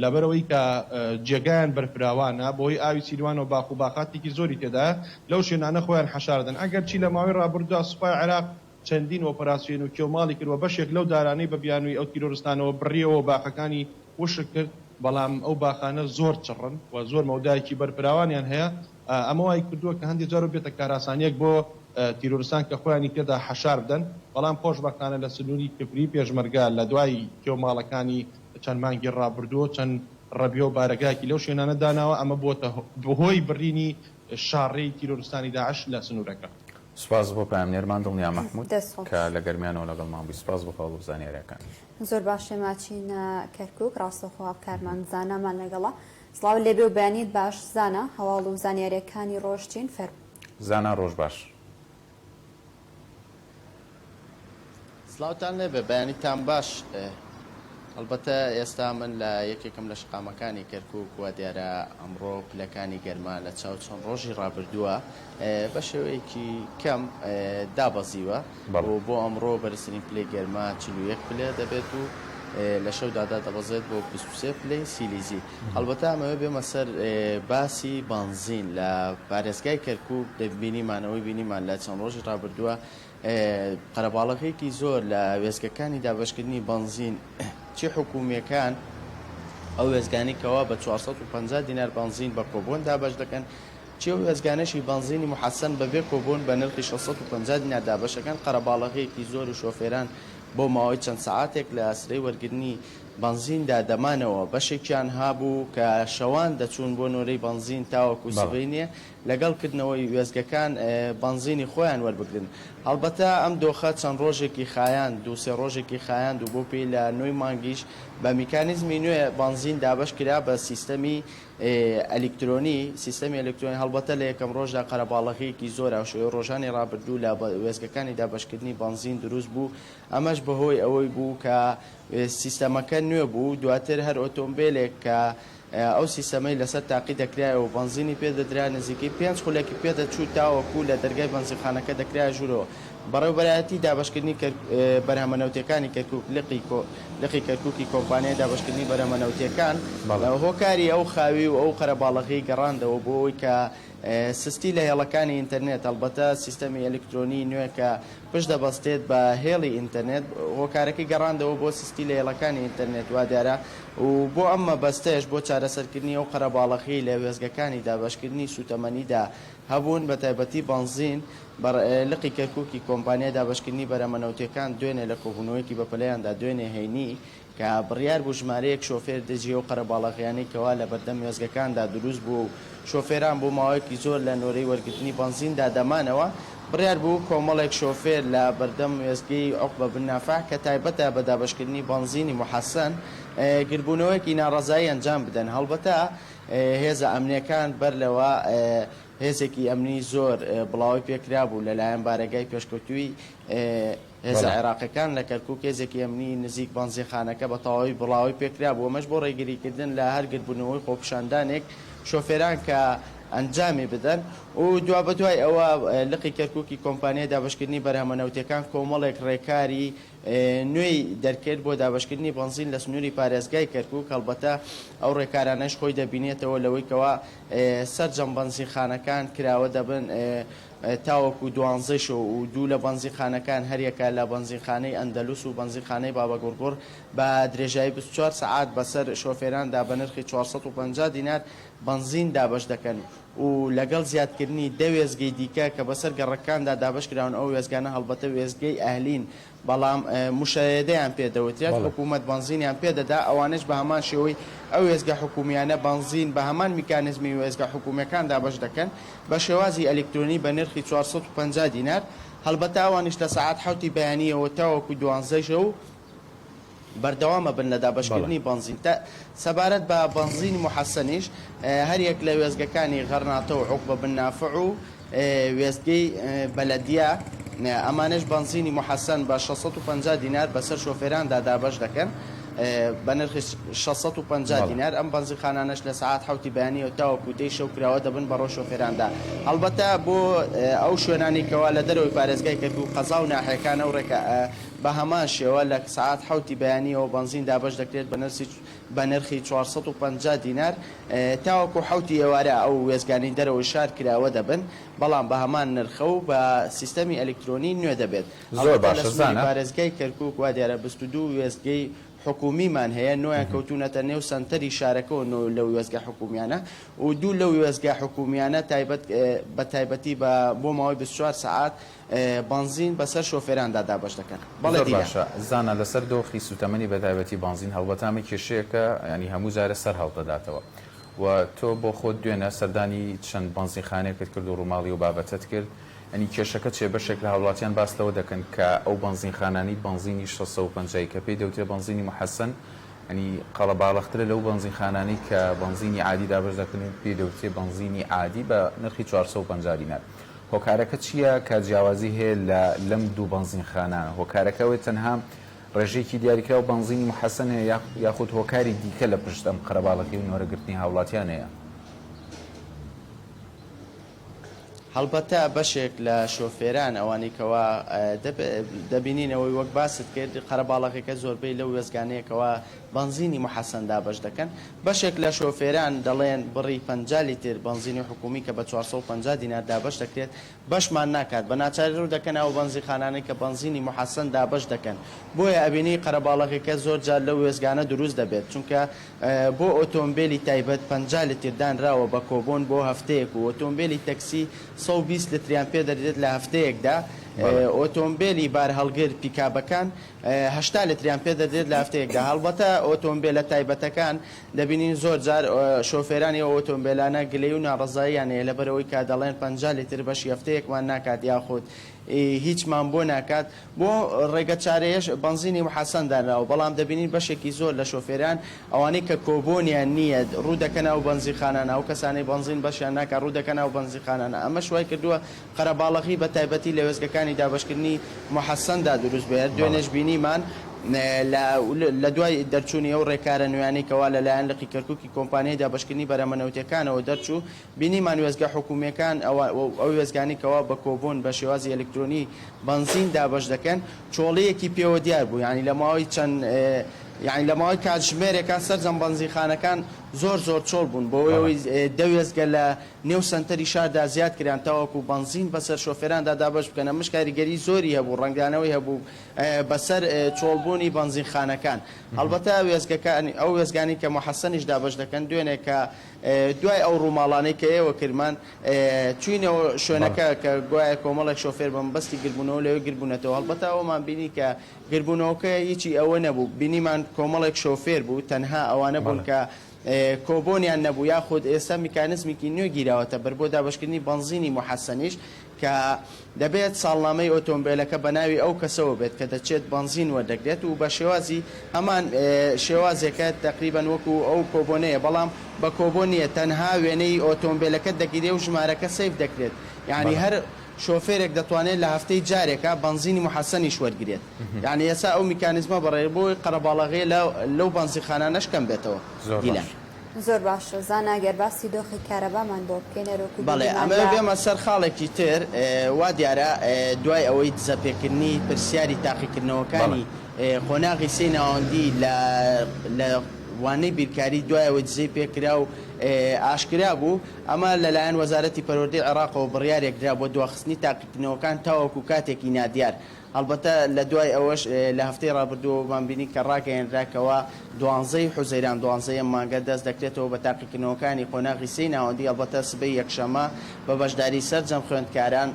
لەبەرئەوەی کە جێگایان بەرفراوانە بەهۆی ئاوی سیروانەوە باخ و باخاتێکی زۆری تێدایە لەو شوێنانە خۆیان حەشاردەن ئەگەرچی لە ماوەی ڕابردوودا سوپای عێراق چەندین ئۆپەراسیۆن و کێوماڵی کرد و بەشێک لەو دارانەی بە بیانووی ئەو تیرۆرستانەوە بڕیەوە و باخەکانی وشک کرد، بەڵام ئەو باخانە زۆر چڕن و زۆر مەودایەکی بەرفراوانیان هەیە، ئەمە وای کردووە کە هەندێک جار ببێتە کارئاسانییەک بۆ تیرۆرستان کە خۆیانی تێدا حەشار بدەن، بەڵام خۆشبەختانە لە سنووری کفری پێشمەرگە لە دوای کێوماڵەکانی چەند مانگی ڕابردوو چەند ڕەبیە و بارەگایەکی لەو شوێنانە داناوە، ئەمە بووەتە هۆی بڕینی شاڕێی تیرۆرستانی داعش لە سنوورەکە. سوپاس بۆ پەیامنێرمان دڵنیا مەحمود دەست خۆش. کە لە گەرمیانەوە لەگەڵمان بووی سوپاس بۆ هەوڵ و زانیاریەکانت. زۆر باشە ماچینە کەرکوک ڕاستەوخۆ هاوکارمان زانامان لەگەڵە سڵاوت لێبێ و بەیانیت باش زانا هەواڵ و زانیاریەکانی ڕۆژ چین فەرموو. زانا ڕۆژ باش. سڵاوتان لێبێ بەیانیتان باش هەڵبەتە ئێستا من لە یەکێکم لە شەقامەکانی کەرکوک وا دیارە ئەمڕۆ پلەکانی گەرما لە چاو چەند ڕۆژی ڕابردووە بە شێوەیەکی کەم دابەزیوە و بۆ ئەمڕۆ بەرزترین پلەی گەرما 41 پلە دەبێت و لە شەودا دادەبەزێت بۆ 23 پلەی سیلیزی هەڵبەتە ئەمەوێ بێمە سەر باسی بەنزین لە پارێزگای کەرکوک دەبینیمانەوەی بینیمان لە چەند ڕۆژی ڕابردووە قەرەباڵغییەکی زۆر لە وێستگەکانی دابەشکردنی بەنزین چی حکومییەکان ئەو وێستگانەی کەوا بە 450 دینار بەنزین بە کۆبۆن دابەش دەکەن چی ئەو وێستگانەشی بەنزینی موحەسەن بەبێ کۆبۆن بە نرخی 650 دینار دابەشەکەن قەرەباڵغییەکی زۆر و شۆفێران بۆ ماوەی چەند سەعاتێک لە ئاسرەی وەرگرتنی بەنزیندا دەمانەوە بەشێکیان هابوو کە شەوان دەچوون بۆ نۆرەی بەنزین تاوەکو سبەینێ لەگەڵ کردنەوەی وێستگەکان بەنزینی خۆیان وەربگرن. هەڵبەتە ئەم دۆخە چەند ڕۆژێکی خایاند، دوو سێ ڕۆژێکی خایاند و بۆ پێی لە نۆی مانگیش بە میکانیزمی نوێ بەنزین دابەش کرا بە سیستەمی ئەلیکترۆنی، سیستەمی ئەلیکترۆنی، هەڵبەتە لە یەکەم ڕۆژدا قەرەباڵەغییەکی زۆر هاوشێوەی ڕۆژانی ڕابردوو لە وێستگەکانی دابەشکردنی بەنزین دروست بوو، ئەمەش بەهۆی ئەوەی بوو کە. سیستەمەکە نوێ بوو، دواتر هەر ئۆتۆمبێلێک کە ئەو سیستەمەی لەسەر تاقی دەکرایەوە و بەنزینی پێ دەدرا، نزیکەی پێنج خولەکی پێ دەچوو تاوەکو لە دەرگای بەنزینخانەکە دەکرایە ژوورەوە. بەڕێوەبەرایەتی دابەشکردنی بەرهەمە نەوتییەکانی کەرکوک، لقی لقی کەرکوکی کۆمپانیای دابەشکردنی بەرهەمە نەوتییەکان، هۆکاری ئەو خاوی و ئەو قەرەباڵغیی گەڕاندەوە بۆ ئەوەی کە سستی لە هێڵەکانی ئینتەرنێت، هەڵبەتە سیستەمی ئەلیکترۆنیی نوێ کە پشت دەبەستێت بە هێڵی ئینتەرنێت، هۆکارەکەی گەڕاندەوە بۆ سستی لە هێڵەکانی ئینتەرنێت وادیارە و بۆ ئەم مەبەستەش بۆ چارەسەرکردنی ئەو قەرەباڵەخیی لە وێستگەکانی دابەشکردنی سووتەمەنیدا هەبوون بەتایبەتی بەنزین، بە لقی کەرکوکی کۆمپانیای دابەشکردنی بەرهەمە نەوتییەکان دوێنێ لە کۆبوونەوەیەکی بەپەلەیاندا دوێنێ هەینی کە بڕیار بوو ژمارەیەک شۆفێر دژی ئەو قەرەباڵەغیانەی کەوا لە بەردەم وێستگەکاندا دروست بووە و شۆفێران بۆ ماوەیەکی زۆر لە نۆرەی وەرگرتنی بەنزیندا دەمانەوە، بڕیار بوو کۆمەڵێک شۆفێر لە بەردەم وێستگەی عوقبە بن نافع کە تایبەتە بە دابەشکردنی بەنزینی موحەسەن گردبوونەوەیەکی ناڕەزایی ئەنجام بدەن. هەڵبەتە هێزە ئەمنییەکان بەر لەوە هێزێکی ئەمنی زۆر بڵاوەی پێکرابوو لەلایەن بارەگای پێشکەوتووی هێزە عێراقیەکان لە کەرکوک هێزێکی ئەمنی نزیک بەنزینخانەکە بە تەواوی بڵاوەی پێکرابوو، ئەمەش بۆ ڕێگریکردن لە هەر گردبوونەوەی خۆپیشاندانێک شۆفێران کە ئەنجامی بدەن و دوابەدوای ئەوە لقی کەرکوکی کۆمپانیای دابەشکردنی بەرهەمە نەوتیەکان کۆمەڵێک ڕێکاری نوێی دەرکرد بۆ دابەشکردنی بەنزین لە سنووری پارێزگای کەرکوک، هەڵبەتە ئەو ڕێکارانەش خۆی دەبینێتەوە لەوەی کەوا سەرجەم بەنزینخانەکان کراوە دەبن. تاوەکو دوانزەی شەو و دوو لە بەنزینخانەکان هەریەکە لە بەنزینخانەی ئەندەلوس و بەنزینخانەی بابەگوڕگوڕ بە درێژایی 24 سەعات بەسەر شۆفێراندا بە نرخی 450 دینار بەنزین دابەش دەکەن و لەگەڵ زیادکردنی دە وێستگەی دیکە کە بەسەر گەڕەکەکاندا دابەشکراون ئەو وێستگانە هەڵبەتە وێستگەی ئەهلین بەڵام مشەیەدەیان پێ دەوترێت، حکوومەت بەنزینیان پێ دەدا، ئەوانەش بە هەمان شێوەی ئەو وێستگە حکوومییانە بەنزین بە هەمان میکانیزمی وێستگە حکوومییەکان دابەش دەکەن بە شێوازی ئەلیکترۆنی بە نرخی 450 دینار، هەڵبەتە ئەوانیش لە سەعات حەوتی بەیانییەوە تاوەکو دوانزەی شەو بەردەوام ئەبن لە دابەشکردنی بەنزین. سەبارەت بە بەنزینی موحەسەنیش هەریەک لە وێستگەکانی غەرناتە و عوقبە بن نافع و وێستگەی بەلەدیە، ئەمانەش بەنزینی موحەسەن بە 650 دینار بەسەر شۆفێراندا دابەش دەکەن بە نرخی 650 دینار، ئەم بەنزینخانانەش لە سەعات حەوتی بەیانیەوە تاوەکو دەی شەو کراوە دەبن بەڕووی شۆفێراندا. هەڵبەتە بۆ ئەو شوێنانەی کەوا لە دەرەوەی پارێزگای کەرکوک قەزا و ناحیەکانە و ڕێکە بە هەمان شێوە لە سەعات حەوتی بەیانیەوە بەنزین دابەش دەکرێت بە نرخی 450 دینار تاوەکو حەوتی ئێوارە ئەو وێستگانەی دەرەوەی شار کراوە دەبن، بەڵام بە هەمان نرخە و بە سیستەمی ئەلیکترۆنی نوێ دەبێت. زۆر هەڵبەتە لە باشە سنووری زانا. پارێزگای کەرکووک وا دیارە 22 وێستگەی حکوومیمان هەیە، نۆیان کەوتوونەتە نێو سەنتەری شارەکەوە نۆ لەو وێستگە حکوومیانە و دوو لەو وێستگە حکوومیانە تایبەت بە تایبەتی بە بۆ ماوەی 24 سەعات بەنزین بەسەر شۆفێراندا دابەش دەکەن. بەڵێ زۆر دیلان. باشە زانا لەسەر دۆخی سوتەمەنی بەتایبەتی بەنزین هەڵبەتە ئەمە کێشەیەکە یانی هەموو جارێ سەر هەڵدەداتەوە و تۆ بۆ خۆت دوێنە سەردانی چەند بەنزینخانەیەکت کرد و ڕووماڵی ئەو بابەتەت کرد یانی کێشەکە چیە بەشێک لە هاوڵاتیان باس لەوە دەکەن کە ئەو بەنزینخانانەی بەنزینی 650 کە پێی دەوترێ بەنزینی موحەسەن یانی قەڵەباڵغترە لەو بەنزینخانانەی کە بەنزینی عادی دابەش دەکەن و پێی دەوترێ بەنزینی عادی بە نرخی 450 دینار هۆکارەکە چییە کە جیاوازی هەیە لە لەم دوو بەنزینخانە؟ هۆکارەکە ئەوەیە تەنها ڕێژەیەکی دیاریکراو بەنزینی موحەسەن هەیە یاخود هۆکاری دیکە لە پشت ئەم قەرەباڵغی و نۆرەگرتنی هاوڵاتیان هەیە؟ هەڵبەتە بەشێک لە شۆفێران ئەوانەی کەوا دەبینین ئەوەی وەک باست کرد قەرەباڵغیەکە زۆربەی لەو وێستگانەیە کەوا بەنزینی موحەسەن دابەش دەکەن، بەشێک لە شۆفێران دەڵێن بڕی 50 لیتر بەنزینی حکوومی کە بە 450 دینار دابەش دەکرێت بەشمان ناکات، بە ناچاری روو دەکەنە ئەو بەنزینخانانەی کە بەنزینی موحەسەن دابەش دەکەن، بۆیە ئەبینی قەرەباڵغیەکە زۆر جار لەو وێستگانە دروست دەبێت، چونکە بۆ ئۆتۆمبێلی تایبەت 50 لتر دانراوە بە کۆبۆن بۆ هەفتەیەک و ئۆتۆمبێلی تەکسی 120 لتریان پێ دەدرێت لە هەفتەیەکدا، ئۆتۆمبێلی بارهەڵگر پیکابەکان 80 لتریان پێ دەدرێت لە هەفتەیەکدا، هەڵبەتە ئۆتۆمبێلە تایبەتەکان دەبینین زۆر جار شۆفێرانی ئەو ئۆتۆمبێلانە گلەیی و ناڕەزاییان هەیە لەبەرئەوەی کە دەڵێن 50 لتر بەشی هەفتەیەکمان ناکات یاخود هیچمان بۆ ناکات، بۆ ڕێگە چارەیەش بەنزینی محەسەن دانراوە، بەڵام دەبینین بەشێکی زۆر لە شۆفێران ئەوانەی کە کۆبۆنیان نییە ڕوو دەکەنە ئەو بەنزینخانانە، ئەو کەسانەی بەنزین بەشیان ناکات ڕوو دەکەنە ئەو بەنزینخانانە، ئەمەش وای کردووە قەرەباڵەغی بە تایبەتی لە وێستگەکانی دابەشکردنی موحەسەندا دروست بێت، دوێنێش بینیمان لە دوای دەرچوونی ئەو ڕێکارە نوێیانەی کەوا لەلایەن لقی کەرکوکی کۆمپانیای دابەشکردنی بەرهەمە نەوتیەکانەوە دەرچوو، بینیمان وێستگە حکومییەکان ئەو وێستگانەی کەوا بە کۆبۆن بە شێوازی ئەلکترۆنی بەنزین دابەش دەکەن چۆڵییەکی پێوە دیار بوو یانی لە ماوەی چەند یانی لە ماوەی کاتژمێرێکا سەرجەم بەنزینخانەکان زۆر زۆر چۆڵ بوون بەوەی ئەوەی دە وێستگە لە نێو سەنتەری شاردا زیاد کران تاوەکو بەنزین بەسەر شۆفێراندا دابەش بکەن ئەمەش کاریگەری زۆری هەبوو ڕەنگدانەوەی هەبوو بەسەر چۆڵبوونی بەنزینخانەکان. هەڵبەتە وێستگەکانی ئەو وێستگانەی کە موحەسەنیش دابەش دەکەن دوێنێ کە دوای ئەو ڕووماڵانەی کە ئێوە کردمان چووینەوە شوێنەکە کە گوایە کۆمەڵێک شۆفێر بە مەبەستی گربوونەوە لەوێ گربوونەتەوە هەڵبەتە ئەوەمان بینی کە گربوونەوەکە هیچی ئەوە نەبوو بینیمان کۆمەڵێک شۆفێر بوو تەنها ئەوانە بوون کە کۆبۆنیان نەبوو یاخود ئێستا میکانزمێکی نوێ گیراوەتە بەر بۆ دابەشکردنی بەنزینی موحەسەنیش کە دەبێت ساڵنامەی ئۆتۆمبێلەکە بە ناوی ئەو کەسەوە بێت کە دەچێت بەنزین وەردەگرێت و بە شێوازی هەمان شێوازێکە تەقریبەن وەکو ئەو کۆبۆنەیە بەڵام بە کۆبۆن نییە تەنها وێنەی ئۆتۆمبێلەکە دەگیرێ و ژمارەکە save دەکرێت یانی هەر شۆفێرێک دەتوانێت لە هەفتەی جارێکا بەنزینی موحەسەنیش وەرگرێت یانی ئێستا ئەو میکانیزمە بەڕێ بۆی قەرەباڵەغیە لە لەو بەنزینخانانەش کەم بێتەوە زۆر دیلان. باش. زۆر باشە زانا گەر باسی دۆخی کارەبامان بۆ بکەی نەرۆکو بەڵێ بینیمان ئەمەوێ لە. بێمە سەر خاڵێکی تر وا دیارە دوای ئەوەی دزەپێکردنی پرسیاری تاقیکردنەوەکانی قۆناغی سێی ناوەندی لە لە وانەی بیرکاری دوای ئەوەی دزەی پێکرا و ئاشکرا بوو ئەمە لەلایەن وەزارەتی پەروەردەی عێراقەوە بڕیارێک درا بۆ دواخستنی تاقیکردنەوەکان تاوەکو کاتێکی نادیار هەڵبەتە لە دوای ئەوەش لە هەفتەی ڕابردووەوەمان بینی کە ڕاگەیەنرا کەوا دوانزەی حوزەیران، دوانزەی ئەم مانگە، دەست دەکرێتەوە بە تاقیکردنەوەکانی قۆناغی سێی ناوەندی، هەڵبەتە سبەی یەکشەممە بە بەشداری سەرجەم خوێندکاران،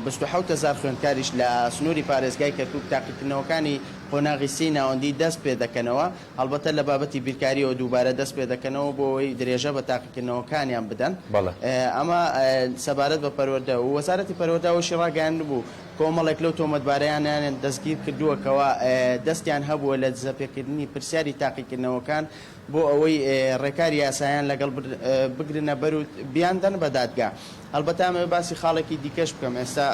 27 هەزار خوێندکاریش لە سنووری پارێزگای کەرکوک تاقیکردنەوەکانی قۆناغی سێی ناوەندی دەست پێدەکەنەوە. هەڵبەتە لە بابەتی بیرکارییەوە دووبارە دەست پێدەکەنەوە بۆ ئەوەی درێژە بە تاقیکردنەوەکانیان بدەن. ئەمە سەبارەت بە پەروەردە و وەزارەتی پەروەردە ئەوەشی ڕاگەیاندبوو، کۆمەڵێک لەو تۆمەتبارانیان دەستگیر کردووە کەوا دەستیان هەبووە لە دزەپێکردنی پرسیاری تاقیکردنەوەکان بۆ ئەوەی ڕێکاری یاسایان لەگەڵ بگرنە بەر و بیاندەن بە دادگا. هەڵبەتە ئەمەوێ باسی خاڵێکی دیکەش بکەم، ئێستا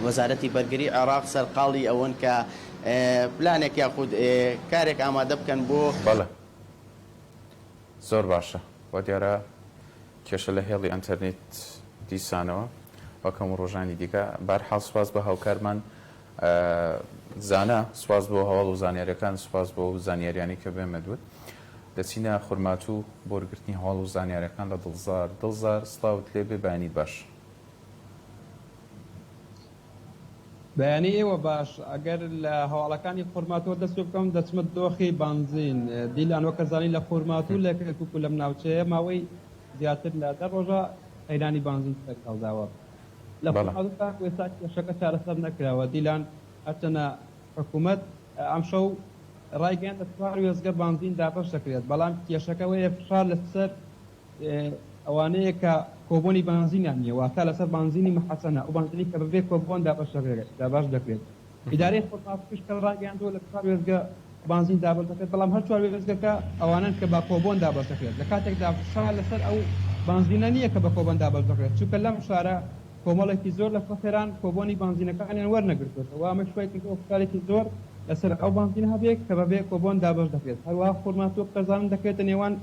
وەزارەتی بەرگری عێراق سەرقاڵی ئەوەن کە پلانێک یاخود کارێک ئامادە بکەن بۆ. بەڵێ زۆر باشە وادیارە کێشە لە هێڵی ئەنتەرنیت دیسانەوە وەک هەموو ڕۆژانی دیکە بەهەرحاڵ سوپاس بۆ هاوکارمان زانا سوپاس بۆ هەواڵ و زانیاریەکان سوپاس بۆ ئەو زانیاریانەی کە بێمەت وت دەچینە خورماتوو بۆ وەرگرتنی هەواڵ و زانیاریەکان لە دڵزار دڵزار سڵاوت لێبێ بەیانیت باش. بەیانی ئێوە باش، ئەگەر لە هەواڵەکانی خورماتووە دەست پێ بکەم دەچمە دۆخی بانزین. دیلان وەک ئەزانی لە خورماتوو لە کەرکوک و لەم ناوچەیە ماوەی زیاتر لە دە ڕۆژە قەیرانی بانزین سەری هەڵداوە. لە خورماتوو تاکو ئێستا کێشەکە چارەسەر نەکراوە. دیلان هەرچەنە حکومەت ئەمشەو ڕایگەیاند لە چوار وێستگە بانزین دابەش دەکرێت، بەڵام کێشەکە ئەوەیە فشار لەسەر ئەوانەیە کە کۆبۆنی بانزینیان نییە، واتە لەسەر بانزینی محەسەنە، ئەو بانزینەی کە بەبێ کۆبۆن دابەش دەکرێت دابەش دەکرێت. ئیدارەی خۆرماتووش کە ڕایگەیاندووە لە چوار وێستگە بانزین دابەش دەکرێت، بەڵام هەر چوار وێستگەکە ئەوانەن کە بە کۆبۆن دابەش دەکرێت، لە کاتێکدا فشار لەسەر ئەو بانزینە نییە کە بە کۆبۆن دابەش دەکرێت، چونکە لەم شارە کۆمەڵێکی زۆر لە شۆفێران کۆبۆنی بانزینەکانیان وەرنەگرتووەتەوە، ئەمەش وای کردووە فشارێکی زۆر لەسەر ئەو بانزینە هەبێت کە بەبێ کۆبۆن دابەش دەکرێت. هەروەها خورماتوو قەزان دەکرێتە نێوان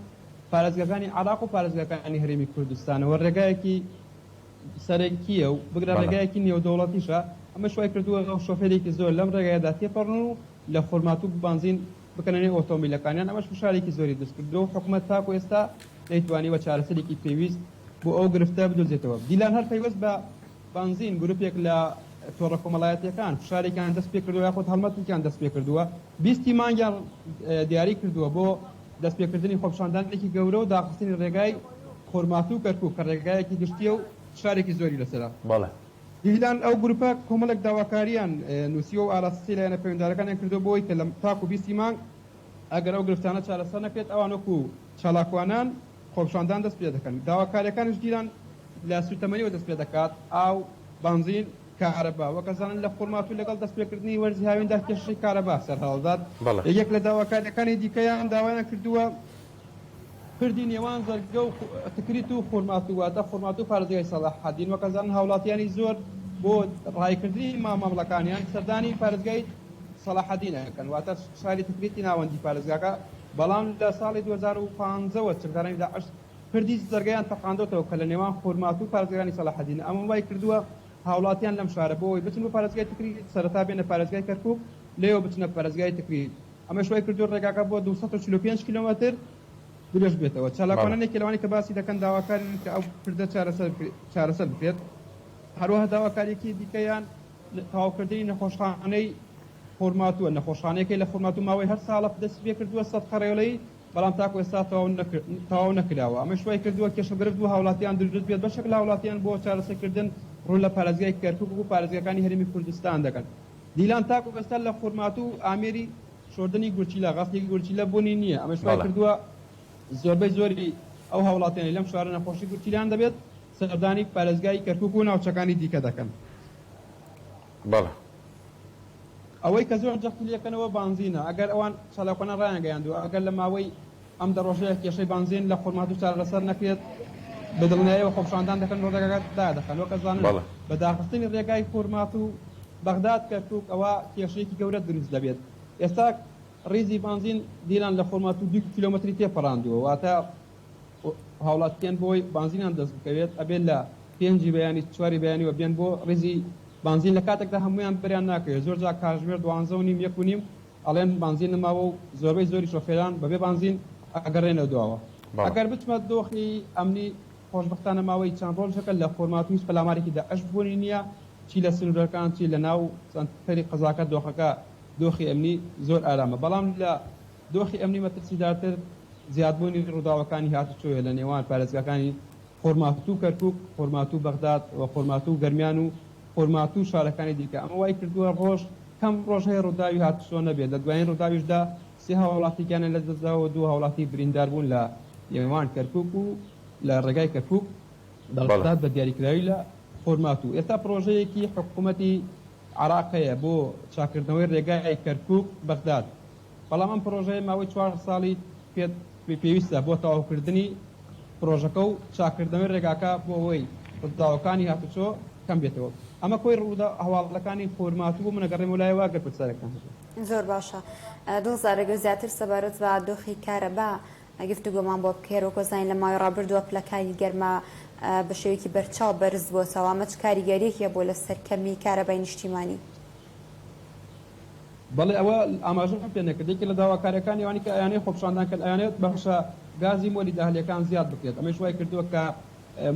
پارێزگاکانی عێراق و پارێزگاکانی هەرێمی کوردستانەوە ڕێگایەکی سەرەکییە و بگرە ڕێگایەکی نێودەوڵەتیشە، ئەمەش وای کردووە شۆفێرێکی زۆر لەم ڕێگایەدا تێپەڕن و لە خورماتوو بانزین بکەنە نێو ئۆتۆمبیلەکانیان، ئەمەش فشارێکی زۆری دروست کردووە و حکومەت تاکو ئێستا نەیتوانیوە چارەسەرێکی پێویست بۆ ئەو گرفتە بدۆزێتەوە. دیلان هەر پەیوەست بە بانزین گروپێک لە تۆڕە کۆمەڵایەتییەکان فشارێکیان دەست پێکردووە یاخود هەڵمەتێکیان دەست پێکردووە، بیستی مانگیان دیاری کردووە بۆ دەستپێکردنی خۆپیشاندانێکی گەورە و داخستنی رێگای خورماتوو و کەرکوک کە رێگایەکی گشتییە و فشارێکی زۆری لەسەرە. بەڵێ. دیلان ئەو گروپە کۆمەڵێک داواکارییان نووسیوە و ئاراستەی لایەنە پەیوەندیدارەکانیان کردووە بۆ ئەوەی کە لە تاکو بیستی مانگ ئەگەر ئەو گرفتانە چارەسەر نەکرێت ئەوان وەکو چالاکوانان خۆپیشاندان دەست پێدەکەن. داواکارییەکانیش دیلان لە سووتەمەنیەوە دەست پێدەکات، ئاو، بەنزین، کارەبا، وەک ئەزانن لە خورماتوو لەگەڵ دەستپێکردنی وەرزی هاویندا کێشەی کارەبا سەرهەڵدات، یەکێک لە داواکارییەکانی دیکەیان داوایان کردووە پردی نێوان زەرگە و تکریت و خورماتوو واتە خورماتوو پارێزگای سەڵاحەدین، وەک ئەزانن هاوڵاتیانی زۆر بۆ ڕایکردنی مامەڵەکانیان سەردانی پارێزگای. سەڵاحەدین ئەکەن، واتە شاری تکریتی ناوەندی پارێزگاکە، بەڵام لە ساڵی 2015 وە چەکدارانی داعش پردی زەرگەیان تەقاندۆتەوە کە لە نێوان خورماتوو و پارێزگاکانی سەڵاحەدینە، ئەمە وای کردووە هاوڵاتیان لەم شارە بۆ ئەوەی بچن بۆ پارێزگای تکریت سەرەتا بێنە پارێزگای کەرکوک لێوە بچنە پارێزگای تکریت، ئەمەش وای کردووە ڕێگاکە بۆ 245 کیلۆمەتر درێژ بێتەوە. چالاکوانان یەکێ لەوانەی کە باسی دەکەن داواکارن کە ئەو پردە چارەسەر بکرێت، هەروەها داواکارییەکی دیکەیان تەواوکردنی نەخۆشخانەی خورماتووە، نەخۆشخانەیەکەی لە خورماتوو ماوەی هەشت ساڵە دەستی پێکردووە سەد قەرێڵەی، بەڵام تاکو ئێستا تەواو نەکراوە، ئەمەش وای کردووە کێشە و گرفت بۆ هاوڵاتیان دروست بێت، بەشێک لە هاوڵاتیان بۆ چارەسەرکردن ڕوو لە پارێزگای کەرکوک و پارێزگاکانی هەرێمی کوردستان دەکەن. دیلان تاکو ئێستا لە خورماتوو ئامێری شۆردنی گورچیلە، غەسلی گورچیلە، بوونی نییە، ئەمەش وای کردووە زۆربەی زۆری ئەو هاوڵاتیانەی لەم شارە نەخۆشی گورچیلەیان دەبێت سەردانی پارێزگای کەرکوک و ناوچەکانی دیکە دەکەن. بەڵێ. ئەوەی کە زۆر جەختی لێکەنەوە بانزینە، ئەگەر ئەوان چالاکوانان ڕایانگەیاندووە ئەگەر لە ماوەی ئەم دە ڕۆژەیە کێشەی بانزین لە خورماتوو چارەسەر نەکرێت بە دڵنیایەوە خۆپیشاندان دەکەن و ڕێگاکە دادەخەن، وەک ئەزانن بە داخستنی ڕێگای خورماتوو بەغداد کەرکوک ئەوا کێشەیەکی گەورە دروست دەبێت، ئێستا ڕیزی بانزین دیلان لە خورماتوو دوو کیلۆمەتری تێپەڕاندووە واتە هاوڵاتیان بۆی بانزینیان دەست بکەوێت ئەبێت لە پێنجی بەیانی چواری بەیانیوە بێن بۆ ڕیزی بانزین لە کاتێکدا هەموویان بەریان ناکەوێت زۆر جار کاژمێر دوانزە و نیم یەک و نیم ئەڵێن بانزین نەماوە و زۆربەی زۆری شۆفێران بەبێ بانزین ئەگەڕێنەوە دواوە ئەگەر بچمە دۆخی ئەمنی خۆشبەختانە ماوەی چەند ڕۆژێکە لە خورماتوو هیچ پەلامارێکی داعش بوونی نییە چی لە سنوورەکان چی لە ناو سەنتەری قەزاکە دۆخەکە دۆخی ئەمنی زۆر ئارامە بەڵام لە دۆخی ئەمنی مەترسیدارتر زیادبوونی ڕووداوەکانی هاتوچۆیە لە نێوان پارێزگاکانی خورماتوو کەرکوک، خورماتوو بەغداد و خورماتوو گەرمیان و خورماتوو شارەکانی دیکە، ئەمە وایکردووە ڕۆژ کەم ڕۆژ هەیە ڕووداوی هاتوچۆ نەبێت، لە دوایین ڕووداویشدا سێ هاوڵاتی گیانیان لەدەستداوە و دوو هاوڵاتی برینداربوون لە نێوان کەرکوک و لە ڕێگای کەرکوک بەغداد بە دیاریکراوی لە خورماتوو. ئێستا پڕۆژەیەکی حکومەتی عێراق هەیە بۆ چاککردنەوەی ڕێگای کەرکوک بەغداد، بەڵام ئەم پڕۆژەیە ماوەی چوار ساڵی پێویستە بۆ تەواوکردنی پڕۆژەکە و چاککردنەوەی ڕێگاکە بۆ ئەوەی ڕووداوەکانی هاتوچۆ کەم بێتەوە. ئەمە کۆی هەواڵەکانی خورماتوو بوو، من ئەگەڕێمەوە لایەوە ئەگەر پرسیارێکتان هەبوو. زۆر باشە دڵزار ئەگەر زیاتر سەبارەت بە دۆخی کارەبا گفتوگۆمان بۆ بکەی، هەروەک ئەزانین لە ماوەی ڕابردووە پلەکانی گەرما بە شێوەیەکی بەرچاو بەرز بۆتەوە، ئەمە چ کاریگەرییەکی هەبووە لەسەر کەمی کارەبای نیشتیمانی؟ بەڵێ ئەوە ئاماژەم پێ نەکرد یەکێ لە داواکاریەکانی ئەوانی کە ئەیانەوێت خۆپیشاندان کەن ئەیانەوێت بەشە گازی مۆلیدە ئەهلیەکان زیاد بکرێت ئەمەیش وای کردووە کە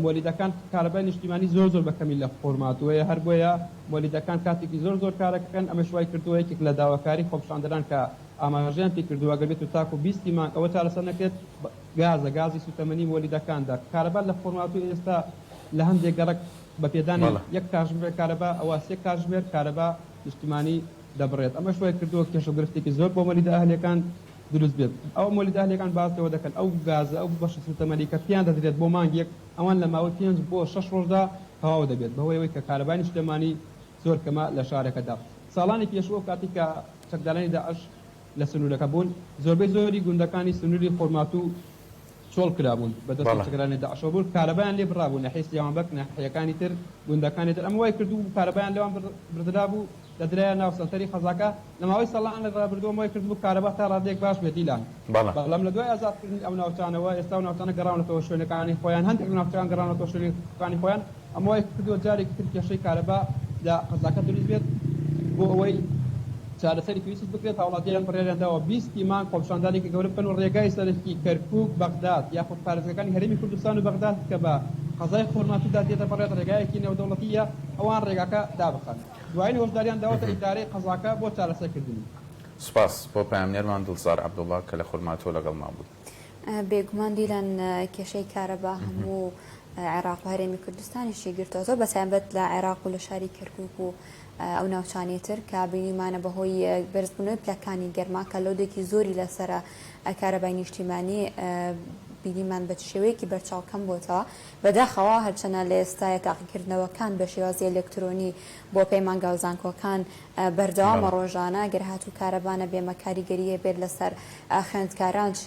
مۆلیدەکان کارەبای نیشتیمانی زۆر زۆر بە کەمی لە خورماتووەیە هەر بۆیە مۆلیدەکان کاتێکی زۆر زۆر کارەکەن ئەمەیش وای کردووە یەکێک لە داواکاری خۆپیشاندەران کە ئاماژەیان پێ کردووە گەر بێتو تاکو بیستی مانگ ئەوە چارەسەر نەکرێت گازە گازی سوتەمەنی مۆلیدەکاندا کارەبا لە خورماتوو ئێستا لە هەندێک گەڕەک بە پێدانی یەک کاژمێر کارەبا ئەوا سێ کاژمێر کارەبا نیشتمانی دەبڕێت، ئەمەش وای کردووە کێشە و گرفتێکی زۆر بۆ مۆلیدە ئەهلییەکان دروست بێت، ئەو مۆلیدە ئەهلییەکان باس لەوە دەکەن ئەو گازە، ئەو بەشە سووتەمەنی کە پێیان دەدرێت بۆ مانگێک، ئەوان لە ماوەی پێنج بۆ شەش ڕۆژدا تەواو دەبێت، بەهۆی ئەوەی کە کارەبای نیشتمانی زۆر کەمە لە شارەکەدا. ساڵانی پێشوو ئەو کاتەی کە چەکدارانی داعش لە سنوورەکە بوون، زۆربەی زۆری گوندەکانی سنووری خورماتوو چۆڵ کرابوون بە دەستی چەکدارانی داعشەوە بوون، کارەبایان لێ بڕابوو، ناحیەی سیاوانبەگ، ناحیەکانی تر، گوندەکانی تر، ئەمە وای کردبوو کارەبایان لەوان بردرابوو، دەدرایە ناو سەنتەری قەزاکە، لە ماوەی ساڵانی ڕابردوو ئەمە وای کردبوو کارەبا تا ڕادەیەک باش بێت دیلان، بەڵام لە دوای ئازادکردنی ئەو ناوچانەوە ئێستا ئەو ناوچانە گەڕاونەتەوە شوێنەکانی خۆیان، هەندێک لە ناوچەکان گەڕاونەتەوە شوێنەکانی خۆیان، ئەمە وای کردووە جارێکی تر کێشەی کارەبا لە قەزاکە دروست بێت، بۆ ئەوەی چارەسەری پێویست بکرێت هاوڵاتیان بڕیاریان داوە 20 ی مانگ خۆپیشاندانێکی گەورە بکەن و ڕێگای سەرەکی کەرکوک بەغداد یاخود پارێزگاکانی هەرێمی کوردستان و بەغداد کە بە قەزای خورماتوودا تێدەپەڕێت ڕێگایەکی نێودەوڵەتییە ئەوان ڕێگاکە دابخەن دوایین هۆشداریان داوەتە ئیدارەی قەزاکە بۆ چارەسەرکردنی. سوپاس بۆ پەیامنێرمان دڵزار عەبدوڵا کە لە خورماتووە لەگەڵمان بوو. بێگومان دیلان کێشەی کارەبا هەموو عێراق و هەرێمی کوردستانیشی گرتۆتەوە بەتایبەت لە عێراق و لە شاری کەرکوک و ئەو ناوچانەی تر کە بینیمانە بەهۆی بەرزبوونەوەی پلەکانی گەرما کە لۆدێکی زۆری لەسەرە کارەبای نیشتیمانی بینیمان بە شێوەیەکی بەرچاو کەم بۆتەوە بەداخەوە هەرچەنە لە ئێستاە تاقیکردنەوەکان بە شێوازی ئەلکترۆنی بۆ پەیمانگا و زانکۆکان بەردەوامە ڕۆژانە گەر هاتوو کارەبا نەبێ ئەمە کاریگەری هەبێت لەسەر خوێندکاران چ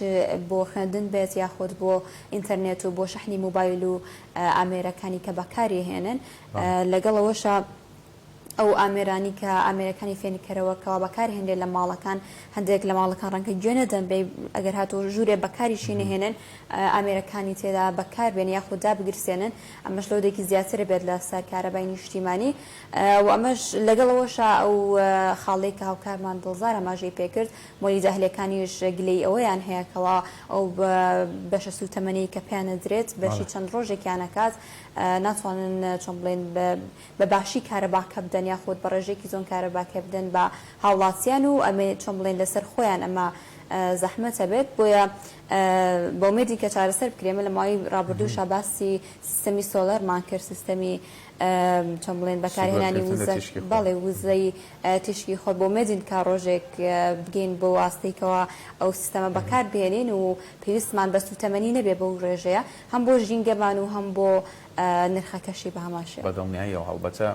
بۆ خوێندن بێت یاخود بۆ ئینتەرنێت و بۆ شەحنی مۆبایل و ئامێرەکانی کە بەکاری هێنن لەگەڵ ئەوەشا. ئەو ئامێرانی کە ئامێرەکانی فێنککەرەوە کەوا بەکارهێنرێت لە ماڵەکان هەندێک لە ماڵەکان ڕەنگە گوێ نەدەن بێ ئەگەر هاتوو ژوورێ بەکاریشی نەهێنن ئامێرەکانی تێدا بەکاربێن یاخود دابگرسێنن ئەمەش لۆدێکی زیاتر بێت لە سەر کارەبای نیشتیمانی و ئەمەش لەگەڵ ئەوەشا ئەو خاڵەی کە هاوکارمان دڵزار ئاماژەی پێکرد مۆلیدە ئەهلیەکانیش گلەیی ئەوەیان هەیە کەوا ئەو بەشە سووتەمەنی کە پێیان ئەدرێت بەشی چەند ڕۆژێکیان ئەکات ناتوانن چۆن بڵێن بە باشی کارەباکە بدەن یاخود بە ڕێژەیەکی زۆن کارەباکە بدەن بە هاوڵاتیان و ئەمێ چۆن بڵێن لەسەر خۆیان ئەمە زەحمەتە بێت بۆیە بە ئومێدین کە چارەسەر بکرێ ئێمە لە ماوەی ڕابردووشا باسی سیستەمی سۆلەرمان کرد سیستەمی چۆن بڵێن بەکارهێنانی وزە بەڵێ وزەی تیشکی خۆر بە ئومێدین کە ڕۆژێک بگەین بەو ئاستەی کەوا ئەو سیستەمە بەکار بهێنین و پێویستمان بە سووتەمەنی نەبێ بەو ڕێژەیە هەم بۆ ژینگەمان و هەم بۆ نرخەکەشی بە هەمان شێوە. بە دڵنیاییەوە هەڵبەتە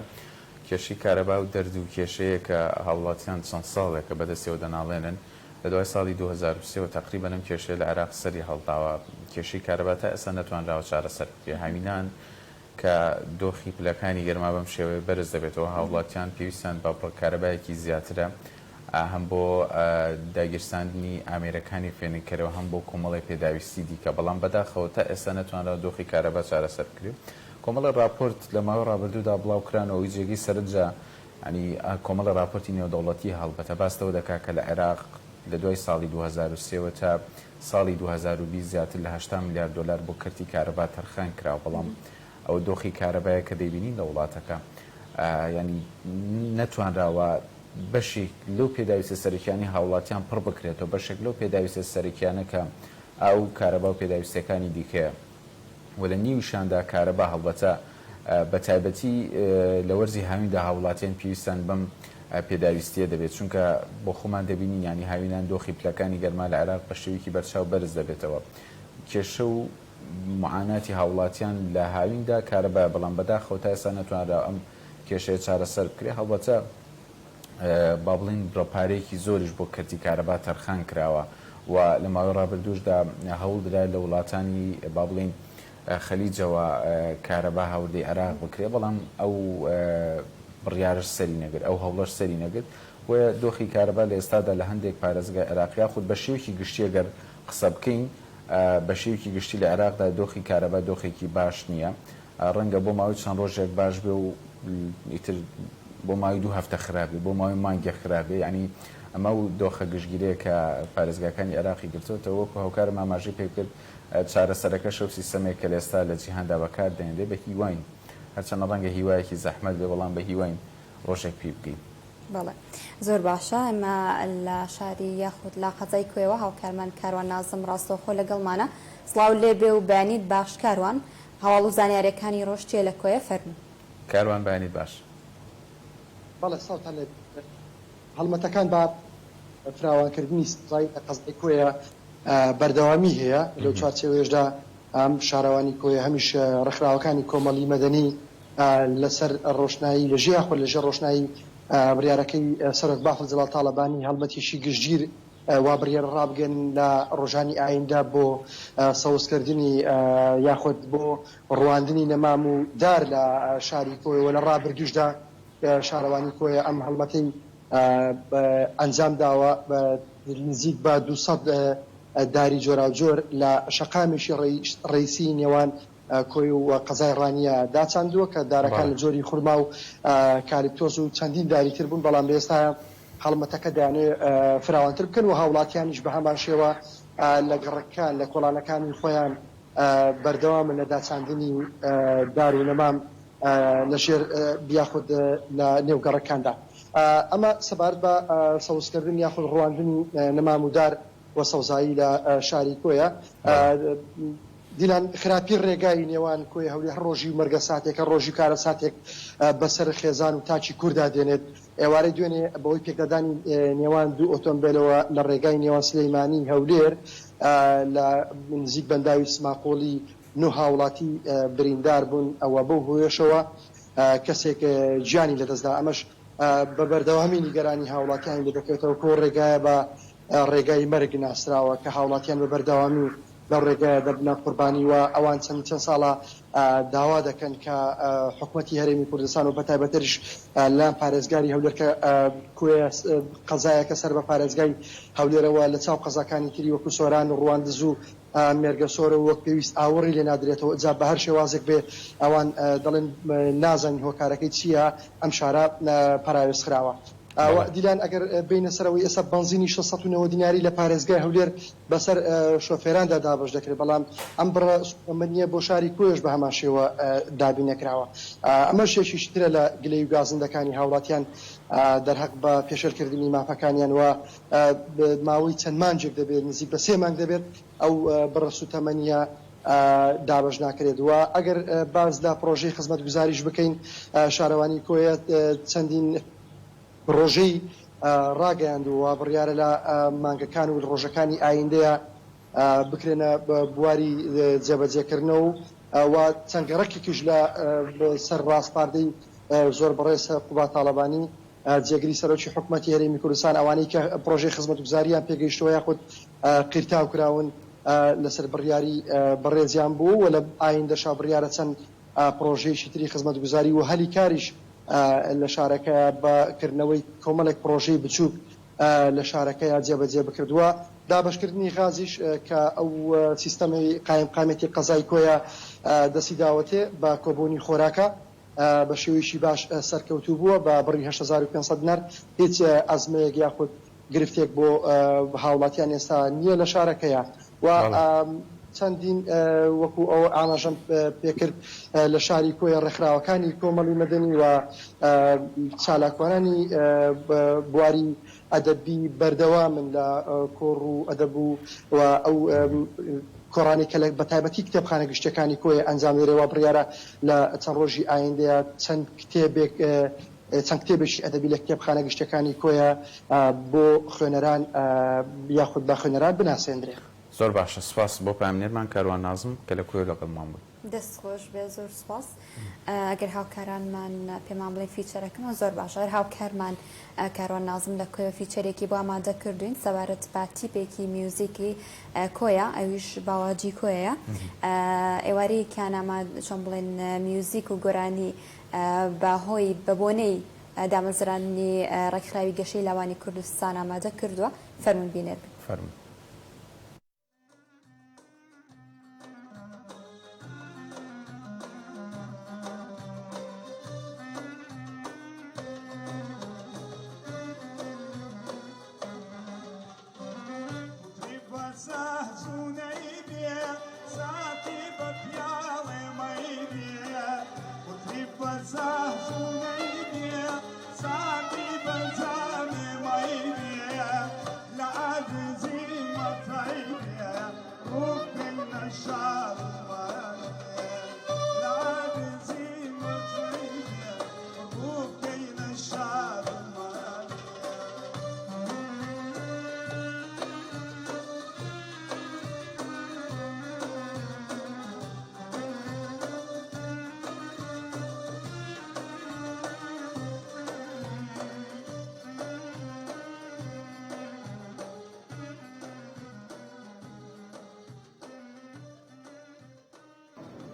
کێشەی کارەبا و دەرد و کێشەیە کە هاوڵاتیان چەند ساڵێکە بەدەستیەوە دەناڵێنن، لە دوای ساڵی 2003 وە تەقریبەن ئەم کێشەیە لە عێراق سەری هەڵداوە، کێشەی کارەبا تا ئێستا نەتوانراوە چارەسەر بکرێت، هاوینان کە دۆخی پلەکانی گەرما بەم شێوەیە بەرز دەبێتەوە هاوڵاتیان پێویستیان بە بڕە کارەبایەکی زیاترە هەم بۆ داگیرساندنی ئامێرەکانی فێنککەرەوە هەم بۆ کۆمەڵێ پێداویستی دیکە، بەڵام بەداخەوە تا ئێستا نەتوانراوە دۆخی کارەبا چارەسەر بکرێت. کۆمەڵێ ڕاپۆرت لە ماوەی ڕابردوودا بڵاوکرانەوە ئەوەی جێگەی سەرنجە یانی کۆمەڵێ ڕاپۆرتی نێودەوڵەتی هەڵبەتە باس لەوە دەکات کە لە عێراق لە دوای ساڵی 2003 وە تا ساڵی 2020 زیاتر لە 80 ملیار دۆلار بۆ کەرتی کارەبا تەرخان کراوە بەڵام ئەوە دۆخی کارەبایە کە دەیبینین لە وڵاتەکە یانی نەتوانراوە بەشێک لەو پێداویستە سەرەکیانەی هاوڵاتیان پڕ بکرێتەوە، بەشێک لەو پێداویستە سەرەکیانە کە ئاو و کارەبا و پێداویستیەکانی دیکەیە و لە نیویشاندا کارەبا، هەڵبەتە بە تایبەتی لە وەرزی هاویندا هاوڵاتیان پێویستیان بەم پێداویستیە دەبێت، چونکە بۆ خۆمان دەبینین یانی هاوینان دۆخی پلەکانی گەرما لە عێراق بە شێوەیەکی بەرچاو بەرز دەبێتەوە، کێشە و معاناتی هاوڵاتیان لە هاویندا کارەبایە، بەڵام بەداخەوە تا ئێستا نەتوانراوە ئەم کێشەیە چارەسەر بکرێت، هەڵبەتە با بڵێین بڕە پارەیەکی زۆریش بۆ کەرتی کارەبا تەرخان کراوە و لە ماوەی ڕابردووشدا هەوڵ درا لە وڵاتانی با بڵێین خەلیجەوە کارەبا هاوردەی عێراق بکرێت، بەڵام ئەو بڕیارەش سەری نەگرت، ئەو هەوڵەش سەری نەگرت، بۆیە دۆخی کارەبا لە ئێستادا لە هەندێک پارێزگای عێراق یاخود بە شێوەیەکی گشتی گەر قسە بکەین بە شێوەیەکی گشتی لە عێراقدا دۆخی کارەبا دۆخێکی باش نییە، ڕەنگە بۆ ماوەی چەند ڕۆژێک باش بێ و ئیتر بۆ ماوەی دوو هەفتە خراپ بێ، بۆ ماوەی مانگێک خراپ بێ، یانی ئەمە ئەو دۆخە گشتگیرەیە کە پارێزگاکانی عێراقی گرتۆتەوە، وەکو هاوکارم ئاماژەی پێ کرد چارەسەرەکەش ئەو سیستەمەیە کە لە ئێستا لە جیهاندا بەکار دەهێنرێ، بە هیواین، هەرچەندە ڕەنگە هیوایەکی زەحمەت بێ، بەڵام بە هیواین ڕۆژێک پێی بگەین. بەڵێ زۆر باشە ئێمە لە شاری یاخود لە قەزای کۆیەوە هاوکارمان کاروان نازم ڕاستەوخۆ لەگەڵمانە سڵاو لێبێ و بەیانیت باش کاروان هەواڵ و زانیاریەکانی ڕۆژ چیە لە کۆیە فەرموو. کاروان بەیانیت باش. بەڵێ سڵاوتان لێ بێت. هەڵمەتەکان بە فراوانکردنی سەوزایی لە قەزای کۆیە بەردەوامی هەیە، لەو چوارچێوەیەشدا هەم شارەوانی کۆیە هەمیش ڕێکخراوەکانی کۆمەڵی مەدەنی لەسەر ڕۆشنایی لە ژێ یاخود لە ژێر ڕۆشنایی بڕیارەکەی سەرۆک بافڵ جەلال تاڵەبانی هەڵمەتێکی گشتگیر وا بڕیارە ڕابگەیەنن لە ڕۆژانی ئایندە بۆ سەوزکردنی یاخود بۆ ڕواندنی نەمام و دار لە شاری کۆیە و لە ڕابردووشدا شارەوانی کۆیە ئەم هەڵمەتەی ئەنجام داوە نزیک بە 200 داری جۆراوجۆر لە شەقامێکی ڕەیسی نێوان کۆی و قەزای ڕانیە داچاندووە کە دارەکان لە جۆری خورما و کالیپتۆس و چەندین داری تر بوون، بەڵام لە ئێستایا هەڵمەتەکە دەیانەوێت فراوانتر بکەن و هاوڵاتیانیش بە هەمان شێوە لە گەڕەکەکان لە کۆڵانەکانی خۆیان بەردەوامن لە داچاندنی دار و نەمام لە ژێر یاخود لە نێو گەڕەکاندا. ئەمە سەبارەت بە سەوزکردن یاخود ڕواندنی نەمام و دار و سەوزایی لە شاری کۆیە. دیلان، خراپی ڕێگای نێوان کۆیە هەولێر هەر ڕۆژی و مەرگەساتێک، هەر ڕۆژی و کارەساتێک بەسەر خێزان و تاکی کوردا دێنێت. ئێوارەی دوێنێ بەهۆی پێکدادانی نێوان دوو ئۆتۆمبێلەوە لە ڕێگای نێوان سلێمانی هەولێر لە نزیک بەنداوی سماقوڵی نۆ هاوڵاتی بریندار بوون و بەو هۆیەشەوە کەسێک گیانی لەدەستدا، ئەمەش بە بەردەوامی نیگەرانی هاوڵاتیانی لێدەکەوێتەوە کەو ڕێگایە بە ڕێگای مەرگ ناسراوە کە هاوڵاتیان بە بەردەوامی. لەو ڕێگایە دەبنە قوربانی و ئەوان چەند چەند ساڵە داوا دەکەن کە حکومەتی هەرێمی کوردستان و بەتایبەتریش لەلایەن پارێزگاری هەولێر کە کۆیە قەزایەکە سەر بە پارێزگای هەولێرەوە لە چاو قەزاکانی تری وەکو سۆران و ڕواندز و مێرگەسۆرە و وەک پێویست ئاوڕی لێ نادرێتەوە جا بە هەر شێوازێک بێ ئەوان دەڵێن نازانین هۆکارەکەی چییە ئەم شارە پەراوێز خراوە. دیلان ئەگەر بێینە سەر ئەوەی ئێستا بەنزینی 690 دیناری لە پارێزگای هەولێر بەسەر شۆفێراندا دابەش دەکرێت، بەڵام ئەم بڕە سووتەمەنییە بۆ شاری کۆیەش بە هەمان شێوە دابین نەکراوە. ئەمەش یەکێکی ترە لە گلەیی و گازندەکانی هاوڵاتیان دەرهەق بە پێشێلکردنی مافەکانیان و ماوەی چەند مانگێک دەبێت، نزیک بە سێ مانگ دەبێت ئەو بڕە سووتەمەنییە دابەش ناکرێت و ئەگەر باس لە پڕۆژەی خزمەتگوزاریش بکەین، شارەوانی کۆیە چەندین پڕۆژەی ڕاگەیاندووە، بڕیارە لە مانگەکان و ڕۆژەکانی ئایندەیا بکرێنە بواری جێبەجێکردنەوە و چەند گەڕەکێکیش لە سەر ڕاسپاردەی زۆر بەڕێز قوباد تاڵەبانی جێگری سەرۆکی حکومەتی هەرێمی کوردستان ئەوانەی کە پڕۆژەی خزمەتگوزارییان پێگەیشتووە یاخود قیرتاو کراون لەسەر بڕیاری بەڕێزیان بوو و لە ئایندەشا بڕیارە چەند پڕۆژەیەکی تری خزمەتگوزاری و هەلی کاریش لە شارەکەیا بە کردنەوەی کۆمەڵێک پڕۆژەی بچووک لە شارەکەیا جێبەجێ بکرد و دابەشکردنی غازیش کە ئەو سیستەمەی قایمقامیەتی قەزای کۆیە دەستی داوەتێ بە کۆبوونی خۆراکە بە شێوەیەکی باش سەرکەوتوو بووە بە بڕی 8500 دینار هیچ ئەزمەیەک یاخود گرفتێک بۆ هاوڵاتیان ئێستا نییە لە شارەکەیا و چەندین وەکو ئەوە ئاماژەم پێکرد لە شاری کۆیە ڕێکخراوەکانی کۆمەڵی مەدەنی و چالاکوانانی بواری ئەدەبی بەردەوامن لە کۆڕ و ئەدەب و ئەو کۆڕانەی کە بە تایبەتی کتێبخانە گشتیەکانی کۆیە ئەنجام دەدرێت وا بڕیارە لە چەند ڕۆژی ئایندەیا چەند کتێبێک چەند کتێبێکی ئەدەبی لە کتێبخانە گشتیەکانی کۆیە بۆ خوێنەران یاخود بە خوێنەران بناسێندرێ. زۆر باشە سوپاس بۆ پەیامنێرمان کاروان نازم کە لە کۆیە لەگەڵمان بووی. دەست خۆش بێ زۆر سوپاس ئەگەر هاوکارانمان پێمان بڵێن feature ەکەمان زۆر باشە هەر هاوکارمان کاروان نازم لە کۆیە feature ێکی بۆ ئامادە کردوین سەبارەت بە تیپێکی میوزیکی کۆیە ئەویش باواجی کۆیە ئێوارەیەکیان ئەمە چۆن بڵێن میوزیک و گۆرانی بە هۆی بە بۆنەی دامەزراندنی ڕێکخراوی گەشەی لاوانی کوردستان ئامادە کردووە، فەرموون بینەر بن. فەرموون.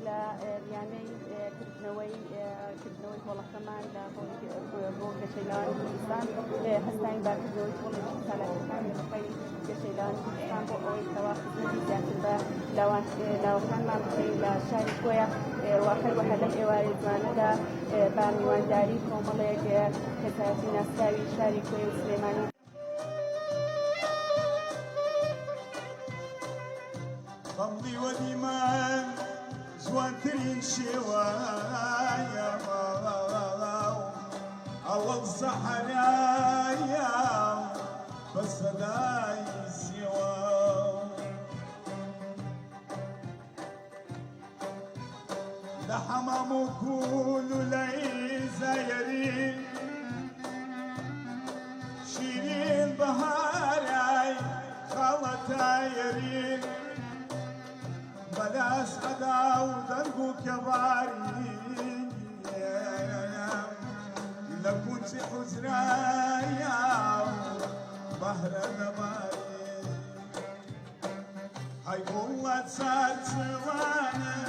لە میانەی کردنەوەی کردنەوەی هۆڵەکەمان لە بۆ گەشەی لاوانی کوردستان هەستاین بە کردنەوەی هۆڵێکی چالاکیەکانی ڕێکخراوی گەشەی لاوانی کوردستان بۆ ئەوەی کەوا خزمەتی زیاتر بە لاوان لاوەکانمان بکەین لە شاری کۆیە و هەروەها لەم ئێوارەی جوانەدا بە میوانداری کۆمەڵێک کەسایەتی ناسراوی شاری کۆیە و سلێمانی جوانترین شێوایە ئەوەڵ سەحرایە بە سەدای سێوە لە حەمام و کوولولەی زایەری شیرین بەهارای خەڵەتایەری بەلاس ئەدا و دەنگ و کەباری لە کونجی حوجرایە و بەهرە دەباری. وەی گوڵ لە چار چوانێ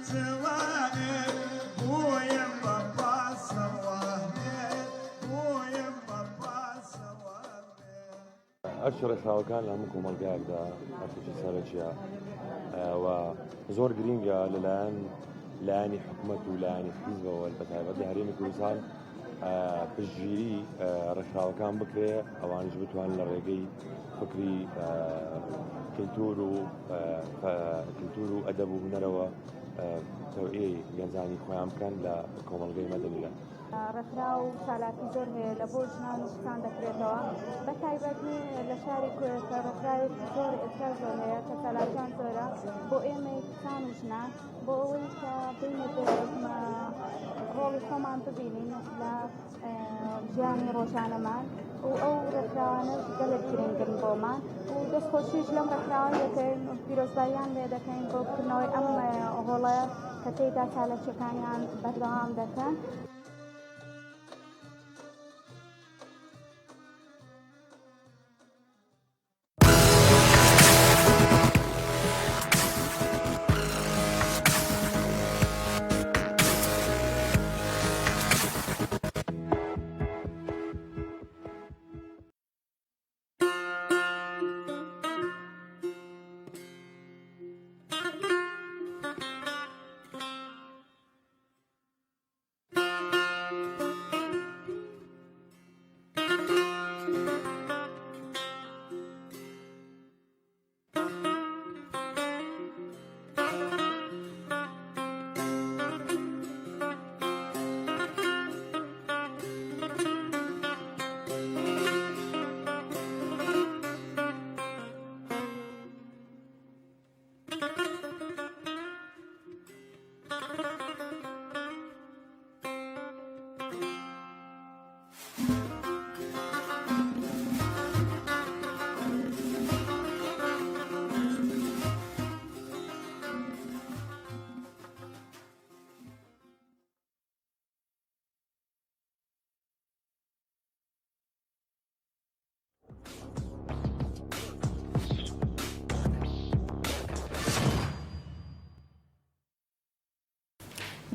چوانێ بوویم بە پاسەوانێ بوویم بە پاسەوانێ. ئەرکی ڕێکخراوەکان لە هەموو کۆمەڵگایەکدا ئەرکێکی سەرەکیە و زۆر گرینگە لەلایەن لایەنی حکومەت و لایەنی حیزبەوە بە تایبەت لە هەرێمی کوردستان پشتگیری ڕێکخراوەکان بکرێ ئەوانیش بتوان لە ڕێگەی فکری کللتور و کللتور و ئەدەب و هونەرەوە تەوعیەی گەنجانی خۆیان بکەن لە کۆمەڵگەی مەدەنیدا. ڕێکخراو و چالاکی زۆر هەیە لە بۆ ژنان و کچان دەکرێتەوە بە تایبەتی لە شاری کۆیە کە ڕێکخراوێکی زۆر ئێستا زۆر هەیە کە چالاکیان زۆرە بۆ ئێمەی کچان و ژنان بۆ ئەوەی کە بینە ڕۆڵی خۆمان ببینین لە ژیانی ڕۆژانەمان و ئەو ڕێکخراوانەش گەلێک گرنگن بۆمان و دەستخۆشیش لەم ڕێکخراوە دەکەین پیرۆزباییان لێ دەکەین بۆ کردنەوەی ئەم هۆڵە کە تێیدا چالاکیەکانیان بەردەوام دەکەن.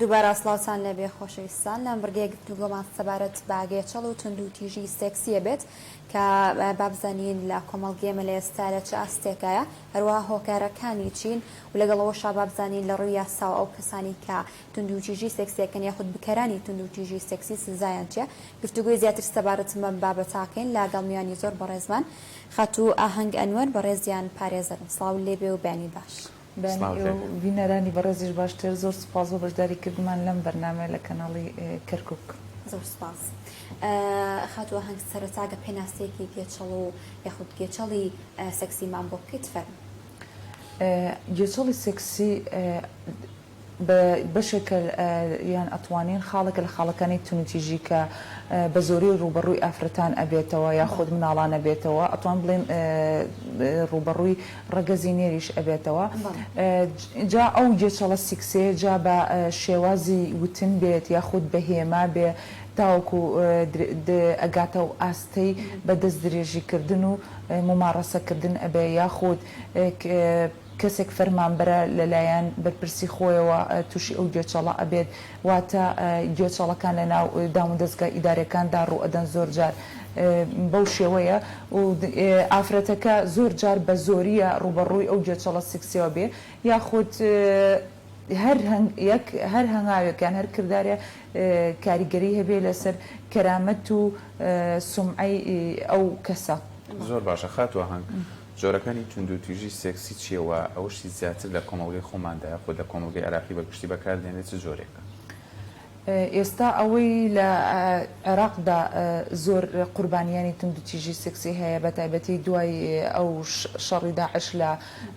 دووبارە سڵاوتان لێبێ خۆشەویستان لەم بڕگەیە گفتوگۆمان سەبارەت بە گێچەڵ و توندوتیژی سێکسیە بێت کە بابزانین لە کۆمەڵگەی ئێمە لە ئێستا لە چ ئاستێکایە هەروەها هۆکارەکانی چین و لەگەڵ ئەوەشا بابزانین لە ڕووی یاساوە ئەو کەسانی کە توندوتیژی سێکسیەکەن یاخود بکەرانی توندوتیژی سێکسی سزایان چیە گفتوگۆی زیاتر سەبارەت بەم بابەتاکەین لەگەڵ میوانی زۆر بەڕێزمان خاتوو ئاهەنگ ئەنوەر بەڕێزیان پارێزەرن سڵاو لێبێ و بەیانی باش. بەیانی سڵاو ئێوە لێبێ. و بینەرانی بەڕێزیش باشتر، زۆر سوپاس بۆ بەشداری کردنمان لەم بەرنامەیە لە کەناڵی کەرکوک. زۆر سوپاس. خاتوو ئاهەنگ سەرەتا گە پێناسەیەکی گێچەڵ و یاخود گێچەڵی سێکسیمان بۆ بکەیت فەرموو. گێچەڵی سێکسی بە بەشێکە یان ئەتوانین خاڵێکە لە خاڵەکانی توندوتیژی کە بە زۆری ڕووبەڕووی ئافرەتان ئەبێتەوە یاخود مناڵان ئەبێتەوە ئەتوان بڵێم ڕووبەڕووی ڕەگەزی نێریش ئەبێتەوە جا ئەو گێچەڵە سیکسەیە جا بە شێوازی وتن بێت یاخود بە هێما بێ تاوەکو ئەگاتە ئەو ئاستەی بە دەست درێژی کردن و موماڕەسە کردن ئەبێ یاخود کەسێک فەرمانبەرە لەلایەن بەرپرسی خۆیەوە توشی ئەو گێچەڵە ئەبێت واتە گێچەڵەکان لە ناو دامودەزگا ئیداریەکاندا ڕووئەدەن زۆر جار بەو شێوەیە و ئافرەتەکە زۆر جار بە زۆریە ڕووبەڕووی ئەو گێچەڵە سیکسیەوە بێ یاخود هەر یەک هەر هەنگاوێک یان هەر کردارێ کاریگەری هەبێ لەسەر کەرامەت و سومعەی ئەو کەسە. زۆر باشە خاتوو ئاهەنگ، جۆرەکانی توندوتیژی سێکسی چییە و ئەوەشی زیاتر لە کۆمەڵگەی خۆماندا یاخود لە کۆمەڵگەی عێراقی بە گشتی بەکاردێنرێت چ جۆرێکە؟ ئێستا ئەوەی لە عێراقدا زۆر قوربانیانی توندوتیژی سێکسی هەیە بەتایبەتی دوای ئەو شەڕی داعش لە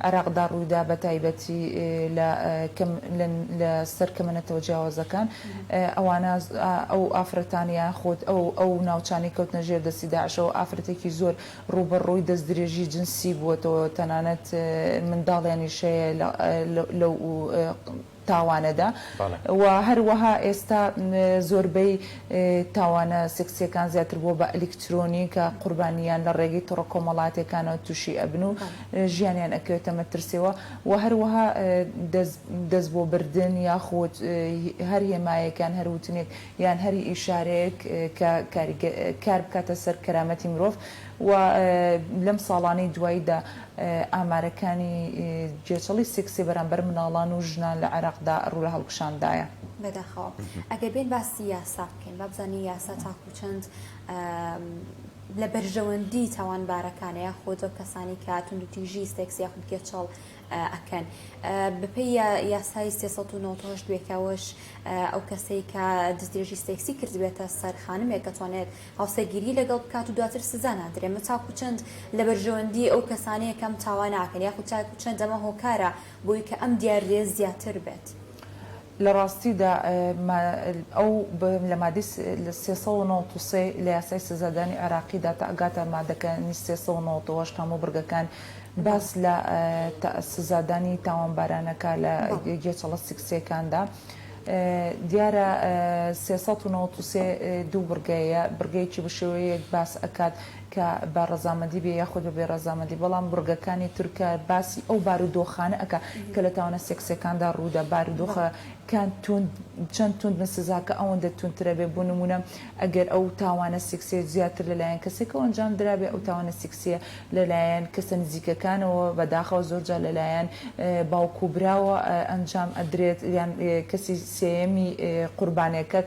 عێراقدا ڕوویدا بەتایبەتی لە لە سەر کەمە نەتەوە جیاوازەکان ئەوانە ئەو ئافرەتان یان خۆت ئەو ئەو ناوچانەی کەوتنە ژێر دەستی داعشەوە ئافرەتێکی زۆر ڕووبەڕووی دەستدرێژی جنسی بووەتەوە تەنانەت منداڵیانیش هەیە لەو. تاوانەدا و هەروەها ئێستا زۆربەی تاوانە سێکسیەکان زیاتر بووە بە ئەلیکترۆنی کە قوربانیان لە ڕێگەی تۆڕە کۆمەڵاتیەکانەوە تووشی ئەبن و ژیانیان ئەکەوێتە مەترسیەوە و هەروەها دەست بۆ بردن یاخود هەر هێمایەک یان هەر وتنێک یان هەر ئیشارەیەک کە کار بکاتە سەر کەرامەتی مرۆڤ و لەم ساڵانەی دواییدا ئامارەکانی گێچەڵی سێکسی بەرامبەر مناڵان و ژنان لە عێراقدا ڕوو لە هەڵکشاندایە. بەداخەوە ئەگەر بێین باسی یاسا بکەین با بزانین یاسا تاکو چەند لە بەرژەوەندی تاوانبارەکانە یاخود ئەو کەسانی کە توندوتیژی سێکسی یاخود گێچەڵ ئەکەن. بەپێی یاسای 398 بێکەوەش ئەو کەسەی کە دەستدرێژی سێکسی کردبێتە سەر خانمێک ئەتوانێت هاوسەرگیری لەگەڵ بکات و دواتر سزا نادرێ مە تاکو چەند لە بەرژەوەندی ئەو کەسانەیە کە ئەم تاوانە ئەکەن یاخود تاکو چەند ئەمە هۆکارە بۆی کە ئەم دیاردەیە زیاتر بێت؟ لە ڕاستیدا ئەو لە مادەی 393 لە یاسای سزادانی عێراقیدا تا ئەگاتە مادەکانی 398 هەموو بڕگەکان باس لە سزادانی تاوانبارانەکە لە گێچەڵە سیکسیەکاندا. دیارە 393 دوو بڕگەیە، بڕگەیەکی بە شێوەیەک باس ئەکات کە بە ڕەزامەندی بێ یاخود بە بێ ڕەزامەندی، بەڵام بڕگەکانی تر کە باسی ئەو بارودۆخانە ئەکا کە لە تاوانە سێکسیەکاندا ڕوودا، بارودۆخەکان توند چەند توند بن سزاکە ئەوەندە توندترە بێ، بۆ نموونە ئەگەر ئەو تاوانە سێکسیە زیاتر لەلایەن کەسێکەوە ئەنجام درابێ ئەو تاوانە سێکسیە لەلایەن کەسە نزیکەکانەوە، بەداخەوە زۆرجار لەلایەن باوک و براوە ئەنجام ئەدرێت یان کەسی سێیەمی قوربانێکە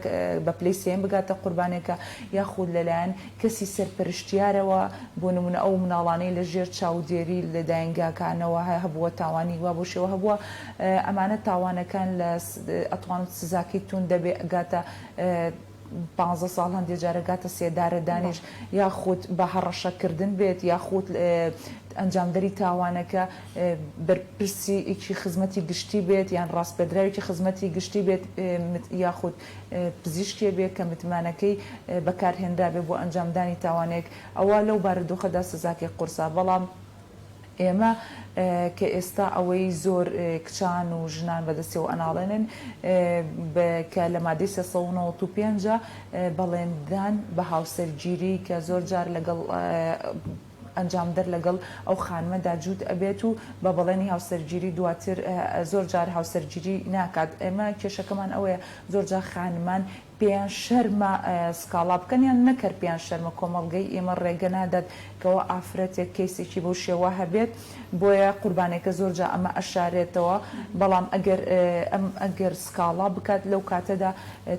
بە پلەی سێیەم بگاتە قوربانێکە یاخود لەلایەن کەسی سەرپەرشتیارەوە بۆ نمونە ئەو مناڵانەی لە ژێر چاودێری لە داینگاکانەوە هەبووە تاوانی وا بۆ شێوە هەبووە ئەمانە تاوانەکان لە ئەتوانم سزاکەی توند دەبێ ئەگاتە پانزە ساڵ هەندێ جار ئەگاتە سێدارەدانیش یاخود بە هەڕەشە کردن بێت یاخود ئەنجامدەری تاوانەکە بەرپرسی یەکی خزمەتی گشتی بێت یان ڕاسپێردراوێکی خزمەتی گشتی بێت یاخود پزیشکێ بێت کە متمانەکەی بەکارهێنرابێ بۆ ئەنجامدانی تاوانێک ئەوا لەو بارودۆخەدا سزاکەی قورسە بەڵام ئێمە کە ئێستا ئەوەی زۆر کچان و ژنان بەدەستیەوە ئەناڵێنن کە لە مادەی 395 بەڵێندان بە هاوسەرگیری کە زۆر جار لەگەڵ ئەنجامدەر لەگەڵ ئەو خانمەدا جووت ئەبێت و بە بەڵێنی هاوسەرگیری دواتر زۆر جار هاوسەرگیری ناکات ئێمە کێشەکەمان ئەوەیە زۆر جار خانمان پێیان شەرمە سکاڵا بکەن یان نەک هەر پێیان شەرمە کۆمەڵگەی ئێمە ڕێگە نادات کەوا ئافرەتێک کەیسێکی بەو شێوە هەبێت بۆیە قوربانێکە زۆر جا ئەمە ئەشارێتەوە بەڵام ئەگەر ئەم ئەگەر سکاڵا بکات لەو کاتەدا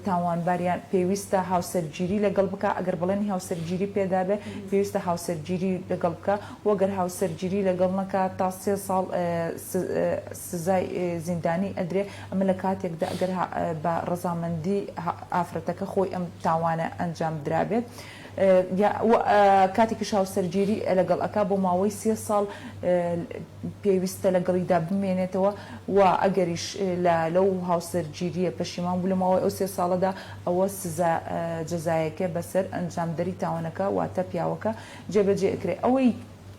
تاوانبار یان پێویستە هاوسەرگیری لەگەڵ بکا ئەگەر بەڵێنی هاوسەرگیری پێدابێ پێویستە هاوسەرگیری لەگەڵ بکا و گەر هاوسەرگیری لەگەڵ نەکا تا سێ ساڵ سزای زیندانی ئەدرێ ئەمە لە کاتێکدا ئەگەر بە ڕەزامەندی ئافرەتەکە خۆی ئەم تاوانە ئەنجام درابێت کاتێکیش هاوسەرگیری لەگەڵ ئەکا بۆ ماوەی سێ ساڵ پێویستە لەگەڵیدا بمێنێتەوە و ئەگەریش لە لەو هاوسەرگیرییە پەشیمان بوو لە ماوەی ئەو سێ ساڵەدا ئەوە سزا جەزایەکە بەسەر ئەنجامدەری تاوانەکە واتە پیاوەکە جێبەجێ ئەکرێ. ئەوەی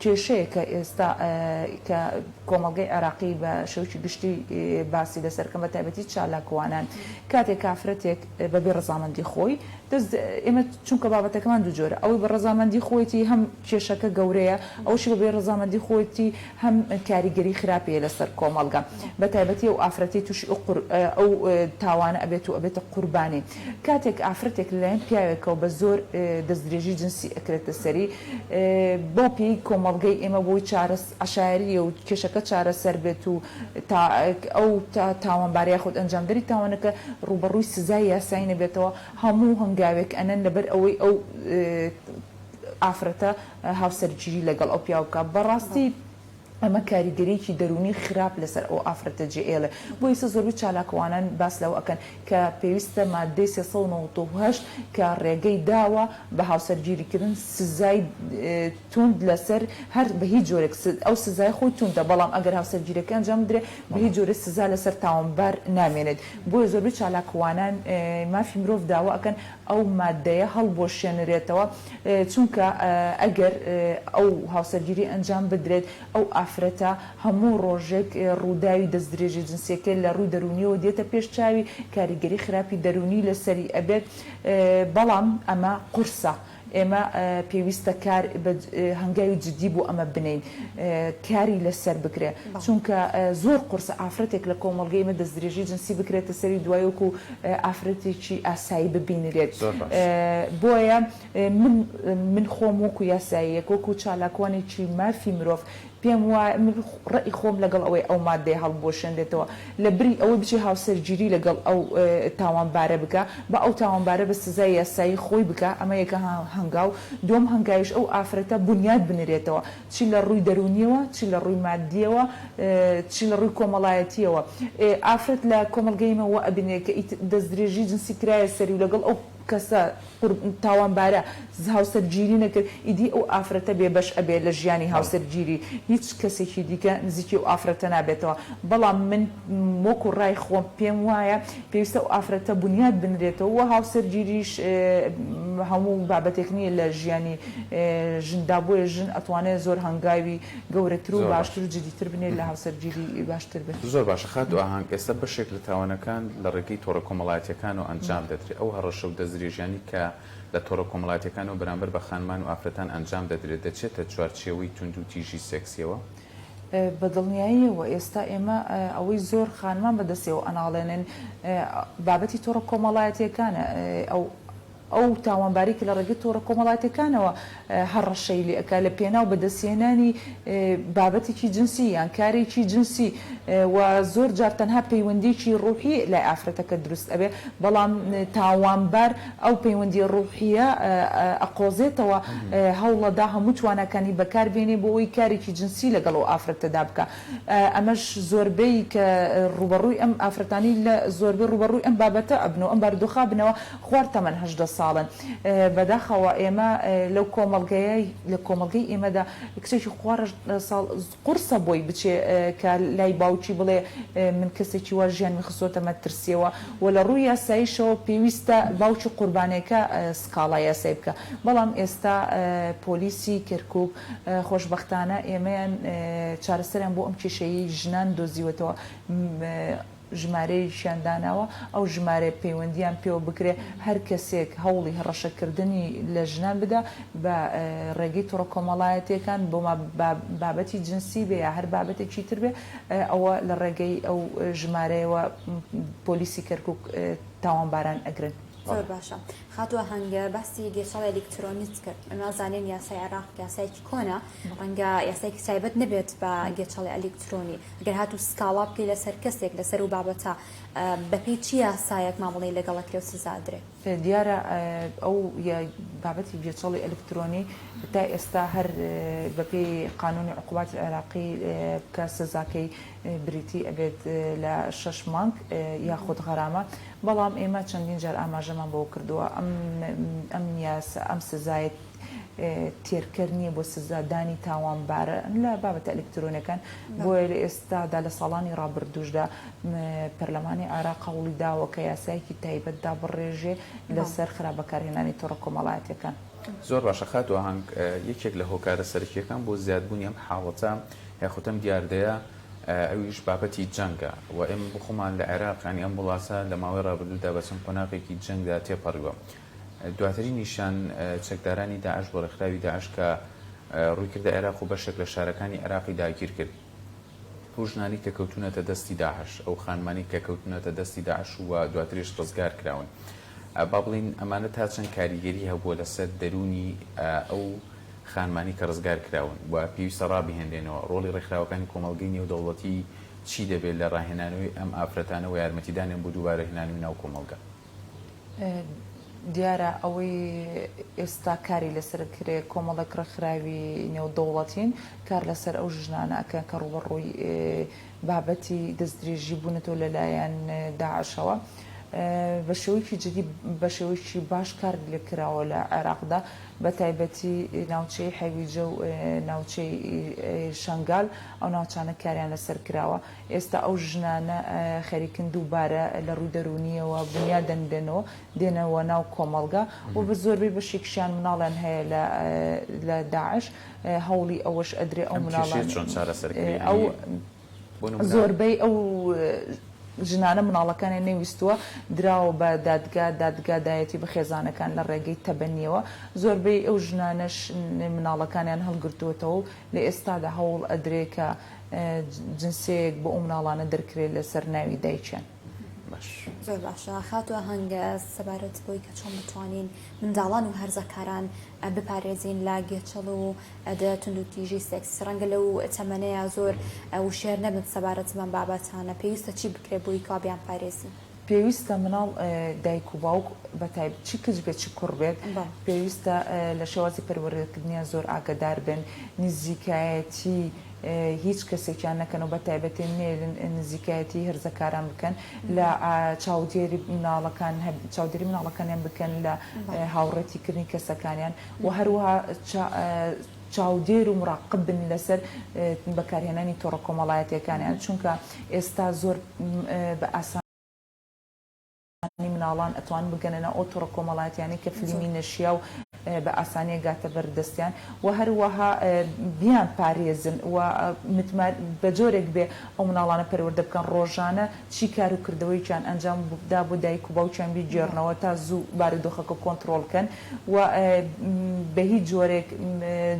کێشەیە کە ئێستا کە کۆمەڵگەی عێراقی بە شێوەیەکی گشتی باسی لەسەر کەم بە تایبەتی چالاکوانان کاتێک کافرەتێک بەبێ ڕەزامەندی خۆی دەست ئێمە چونکە بابەتەکەمان دوو جۆرە ئەوەی بە ڕەزامەندی خۆیەتی هەم کێشەکە گەورەیە ئەوەشی بە بێ ڕەزامەندی خۆیەتی هەم کاریگەری خراپی هەیە لەسەر کۆمەڵگە بە تایبەتی ئەو ئافرەتەی تووشی ئەو قور ئەو تاوانە ئەبێت و ئەبێتە قوربانی کاتێک ئافرەتێک لەلایەن پیاوێکەوە بە زۆر دەستدرێژی جنسی ئەکرێتە سەری بەو پێی کۆمەڵگەی ئێمە بۆی چارەس عەشایەرییە و کێشەکە چارەسەر بێت و تا ئەو تاوانبارە یاخود ئەنجامدەری تاوانەکە ڕووبەڕووی سزای یاسایی نەبێتەوە هەموو هەنگاوێک ئەنەن لەبەر ئەوەی ئەو ئافرەتە هاوسەرگیری لەگەڵ ئەو پیاوە بکات بەڕاستی ئەمە کاریگەریی دەروونی خراپ لەسەر ئەو ئافرەتە جێئێڵێ. بۆ ئیستا زۆربەی چالاکوانان باس لەوە ئەکەن کە پێویستە ماددەی 398 کە ڕێگەی داوە بە هاوسەرگیریکردن سزای توند لەسەر هەر بە هیچ جۆرێک ئەو سزای خۆی توندە بەڵام ئەگەر هاوسەرگیریەکە ئەنجام بدرێ بە هیچ جۆرێ سزا لەسەر تاوانبار نامێنێت. بۆیە زۆربەی چالاکوانان مافی مرۆڤ داوا ئەکەن ئەو ماددەیە هەڵبوەشێنرێتەوە، چونکە ئەگەر ئەو هاوسەرگیری ئەنجام بدرێت ئەو ئافرەتە. ئافرەتە هەموو ڕۆژێک ڕووداوی دەستدرێژی جنسیەکە لە ڕووی دەروونیەوە دێتە پێش چاوی، کاریگەری خراپی دەروونی لەسەری ئەبێت، بەڵام ئەمە قورسە، ئێمە پێویستە کار بە هەنگاوی جدی بۆ ئەمە بنێین، کاری لەسەر بکرێ، چونکە زۆر قورسە ئافرەتێک لە کۆمەڵگەی ئێمە دەستدرێژی جنسی بکرێتە سەری دوای وەکو ئافرەتێکی ئاسایی ببینرێت، بۆیە من من خۆم وەکو یاساییەک وەکو چالاکوانێکی مافی مرۆڤ پێم وایە من ڕەئی خۆم لەگەڵ ئەوەی ئەو مادەیە هەڵبوەشێنرێتەوە لە بری ئەوەی بچێ هاوسەرگیری لەگەڵ ئەو تاوانبارە بکا با ئەو تاوانبارە بە سزای یاسایی خۆی بکا ئەمە یەکە هەنگاو دووەم هەنگاویش ئەو ئافرەتە بونیاد بنرێتەوە چی لە ڕووی دەروونیەوە چی لە ڕووی مادیەوە چی لە ڕووی کۆمەڵایەتیەوە ئافرەت لە کۆمەڵگەی ئێمە وا ئەبینرێ کە دەستدرێژی جنسی کرایە سەری و لەگەڵ ئەو کەسە تاوانبارە هاوسەرگیری نەکرد ئیدی ئەو ئافرەتە بێ بەش ئەبێ لە ژیانی هاوسەرگیری هیچ کەسێکی دیکە نزیکی ئەو ئافرەتە نابێتەوە بەڵام من وەکو ڕای خۆم پێم وایە پێویستە ئەو ئافرەتە بونیاد بنرێتەوە وە هاوسەرگیریش هەموو بابەتێک نییە لە ژیانی ژندا بۆیە ژن ئەتوانێت زۆر هەنگاوی گەورەتر و باشتر و جدیتر بنێت لە هاوسەرگیری باشتر بێت. زۆر باشە خاتوو ئاهەنگ، ئێستا بەشێک لە تاوانەکان لە ڕێگەی تۆڕە کۆمەڵایەتییەکانەوە ئەنجام دەدرێت، ئەو هەڕەشە و دەستدرێژیانەی کە لە تۆڕە کۆمەڵایەتییەکانەوە بەرامبەر بە خانمان و ئافرەتان ئەنجام دەدرێت، دەچێتە چوارچێوەی توندوتیژی سێکسییەوە؟ بە دڵنیاییەوە ئێستا ئێمە ئەوەی زۆر خانمان بەدەستیەوە ئەناڵێنن بابەتی تۆڕە کۆمەڵایەتییەکانە، ئەو ئەو تاوانبارەی کە لە ڕێگەی تۆڕە کۆمەڵایەتیەکانەوە هەڕەشەی لێ ئەکا لە پێناو بەدەستهێنانی بابەتێکی جنسی یان کارێکی جنسی و زۆر جار تەنها پەیوەندیەکی ڕوحی لای ئافرەتەکە دروست ئەبێ بەڵام تاوانبار ئەو پەیوەندیە ڕوحیە ئەقۆزێتەوە هەوڵەدا هەموو تواناکانی بەکار بێنێ بۆ ئەوەی کارێکی جنسی لەگەڵ ئەو ئافرەتەدا بکا ئەمەش زۆربەی کە ڕووبەڕووی ئەم ئافرەتانی لە زۆربەی ڕووبەڕووی ئەم بابەتە ئەبنەوە ئەم بارودۆخە ئەبنەوە خوار تەمەن 18 ساڵن بەداخەوە ئێمە لەو کۆمەڵگەیە لە کۆمەڵگەی ئێمەدا کچێکی خوار 18 ساڵ قورسە بۆی بچێ کە لای باوکی بڵێ من کەسێکی وا ژیانمی خستۆتە مەترسیەوە و لە ڕووی یاساییشەوە پێویستە باوکی قوربانێکە سکاڵای یاسایی بکا بەڵام ئێستا پۆلیسی کەرکوک خۆشبەختانە ئێمەیان چارەسەریان بۆ ئەم کێشەیەی ژنان دۆزیوەتەوە، ژمارەیەکیان داناوە، ئەو ژمارەیە پەیوەندییان پێوە بکرێ، هەر کەسێک هەوڵی هەڕەشەکردنی لە ژنان بدا بە ڕێگەی تۆڕە کۆمەڵایەتییەکان بۆ بابەتی جنسی بێ یا هەر بابەتێکی تر بێ، ئەوە لە ڕێگەی ئەو ژمارەیەوە پۆلیسی کەرکوک تاوانباران ئەگرن. زۆر باشە خاتوو ئاهەنگ باسی گێچەڵی ئەلیکترۆنیت کرد ئێمە ئەزانین یاسای عێراق یاسایەکی کۆنە ڕەنگە یاسایەکی تایبەت نەبێت بە گێچەڵی ئەلیکترۆنی گەر هاتوو سکاڵا بکەی لەسەر کەسێک لەسەر و بابەتە بەپێی چی یاسایەک مامەڵەی لەگەڵ ئەکرێ و سزا ئەدرێ؟ دیارە ئەو بابەتی گێچەڵی ئەلیکترۆنی تا ئێستا هەر بەپێی قانونی عقوباتی عێراقی کە سزاکەی بریتی ئەبێت لە شەش مانگ یاخود غەرامە بەڵام ئێمە چەندین جار ئاماژەمان بەوە کردووە ئەم ئەم یاسا ئەم سزایە تێرکەر نییە بۆ سزادانی تاوانباران لە بابەتە ئەلکترۆنیەکان بۆیە لە ئێستادا لە ساڵانی ڕابردووشدا پەرلەمانی عێراق هەوڵی داوە کە یاسایەکی تایبەت دابڕێژێ لەسەر خراپ بەکارهێنانی تۆڕە کۆمەڵایەتیەکان. زۆر باشە خاتوو ئاهەنگ، یەکێک لە هۆکارە سەرەکییەکان بۆ زیادبوونی ئەم حاڵەتە یاخود ئەم دیاردەیە ئەویش بابەتی جەنگە و ئێمە بۆ خۆمان لە عێراق یانی ئەم وڵاتە لە ماوەی ڕابردوودا بە چەند قۆناغێکی جەنگدا تێپەڕیوە دواترینیشیان چەکدارانی داعش بۆ ڕێکخراوی داعش کە ڕووی کردە عێراق و بەشێک لە شارەکانی عێراقی داگیر کرد ئەو ژنانەی کە کەوتوونەتە دەستی داعش ئەو خانمانەی کە کەوتوونەتە دەستی داعش و دواتریش ڕزگار کراون با بڵێین ئەمانە تا چەند کاریگەری هەبووە لەسەر دەروونی ئەو خانمانەی کە ڕزگار کراون و پێویستە ڕابهێنرێنەوە، ڕۆڵی ڕێکخراوەکانی کۆمەڵگەی نێودەوڵەتی چی دەبێت لە ڕاهێنانەوەی ئەم ئافرەتانە و یارمەتیدانیان بۆ دووبارە هێنانەوەی ناو کۆمەڵگە؟ دیارە ئەوەی ئێستا کاری لەسەر کرێ کۆمەڵێک ڕێکخراوی نێودەوڵەتین کار لەسەر ئەو ژنانە ئەکەن کە ڕووبەڕووی بابەتی دەستدرێژی بوونەتەوە لەلایەن داعشەوە. بە شێوەیەکی جدی بە شێوەیەکی باش کار لێ کراوە لە عێراقدا بە تایبەتی ناوچەی حەویجە و ناوچەی شەنگال ئەو ناوچانە کاریان لەسەر کراوە ئێستا ئەو ژنانە خەریکن دووبارە لە ڕووی دەروونییەوە بنیاد دەنرێنەوە دێنەوە ناو کۆمەڵگا و بە زۆربەی بەشێکیشیان مناڵیان هەیە لە لە داعش هەوڵی ئەوەش ئەدرێ ئەو ئەم کێشەیە مناڵانە چۆن چارەسەر کرێ ئەو یانی بۆ نموونە. زۆربەی ئەو ژنانە مناڵەکانیان نەویستووە دراوە بە دادگا، دادگا دایەتی بە خێزانەکان لە ڕێگەی تەبەنیەوە، زۆربەی ئەو ژنانەش مناڵەکانیان هەڵگرتووەتەوە و لە ئێستادا هەوڵ ئەدرێ کە جنسیەیەک بۆ ئەو مناڵانە دەرکرێ لەسەر ناوی دایکیان. باش. زۆر باشە خاتوو ئاهەنگ سەبارەت بەوەی کە چۆن بتوانین منداڵان و هەرزەکاران بپارێزین لە گێچەڵ و توندوتیژی سێکسی ڕەنگە لەو تەمەنەیا زۆر وشیار نەبن سەبارەت بەم بابەتانە پێویستە چی بکرێت بۆی کەوا بیانپارێزین؟ پێویستە مناڵ دایک و باوک بە تایبەت چی کچ بێت چ کوڕ بێت پێویستە لە شێوازی پەروەردەکردنیان زۆر ئاگەدار بن نزیکایەتی هیچ کەسێکیان نەکەن و بە تایبەتی نێلن نزیکایەتی هەرزەکاران بکەن لە چاودێری مناڵەکان چاودێری مناڵەکانیان بکەن لە هاوڕێتی کردنی کەسەکانیان و هەروەها چاودێر و مراقب بن لەسەر بەکارهێنانی تۆڕە کۆمەڵایەتیەکانیان چونکە ئێستا زۆر بە ئاسانی مناڵان ئەتوان بگەنە ناو ئەو تۆڕە کۆمەڵایەتیانەی کە فلیمی نەشیاو بە ئاسانی ئەگاتە بەر دەستیان و هەروەها بیان پارێزن و بە جۆرێک بێ ئەو مناڵانە پەروەردە بکەن ڕۆژانە چی کار و کردەوەیەکیان ئەنجام دا بۆ دایک و باوکیان بیگێڕنەوە تا زوو بارودۆخەکە کۆنتڕۆڵ کەن و بە هیچ جۆرێک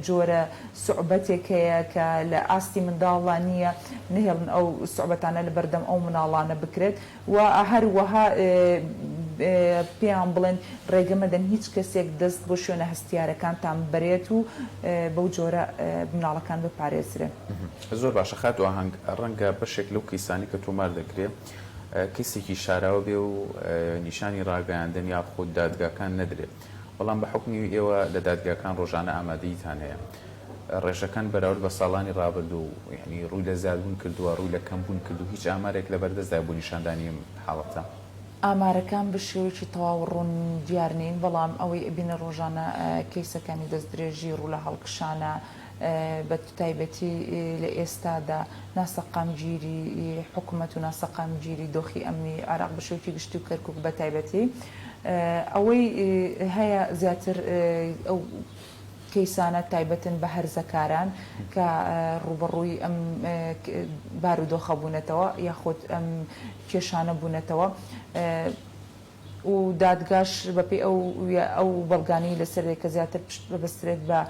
جۆرە سوعبەتێک هەیە کە لە ئاستی منداڵا نییە نەهێڵن ئەو سوعبەتانە لە بەردەم ئەو مناڵانە بکرێت و هەروەها پێیان بڵێن ڕێگە مەدەن هیچ کەسێک دەست بۆ شوێنە هەستیارەکانتان بەرێت و بەو جۆرە مناڵەکان بپارێزرێن. زۆر باشە خاتوو ئاهەنگ، ڕەنگە بەشێک لەو کەیسانەی کە تۆمار دەکرێ کەیسێکی شاراوە بێ و نیشانی ڕاگەیاندن یاخود دادگاکان نەدرێ، بەڵام بە حوکمی ئێوە لە دادگاکان ڕۆژانە ئامادەییتان هەیە، ڕێژەکان بەراورد بە ساڵانی ڕابردوو یانی ڕووی لە زیادبوون کردووە، ڕووی لە کەمبوون کردوو، هیچ ئامارێک لەبەردەستدایە بۆ نیشاندانی ئەم حاڵەتە؟ ئامارەکان بە شێوەیەکی تەواو ڕوون دیار نین، بەڵام ئەوەی ئەبینە ڕۆژانە کەیسەکانی دەستدرێژی ڕوو لە هەڵکشانە، بە تایبەتی لە ئێستادا ناسەقامگیری حکومەت و ناسەقامگیری دۆخی ئەمنی عێراق بە شێوەیەکی گشتی و کەرکوک بە تایبەتی ئەوەی هەیە زیاتر ئەو کەیسانە تایبەتن بە هەرزەکاران کە ڕووبەڕووی ئەم بارودۆخە بوونەتەوە یاخود ئەم کێشانە بوونەتەوە و دادگاش بەپێی ئەو ئەو بەڵگانەی لەسەر کە زیاتر پشت ببەسترێت بە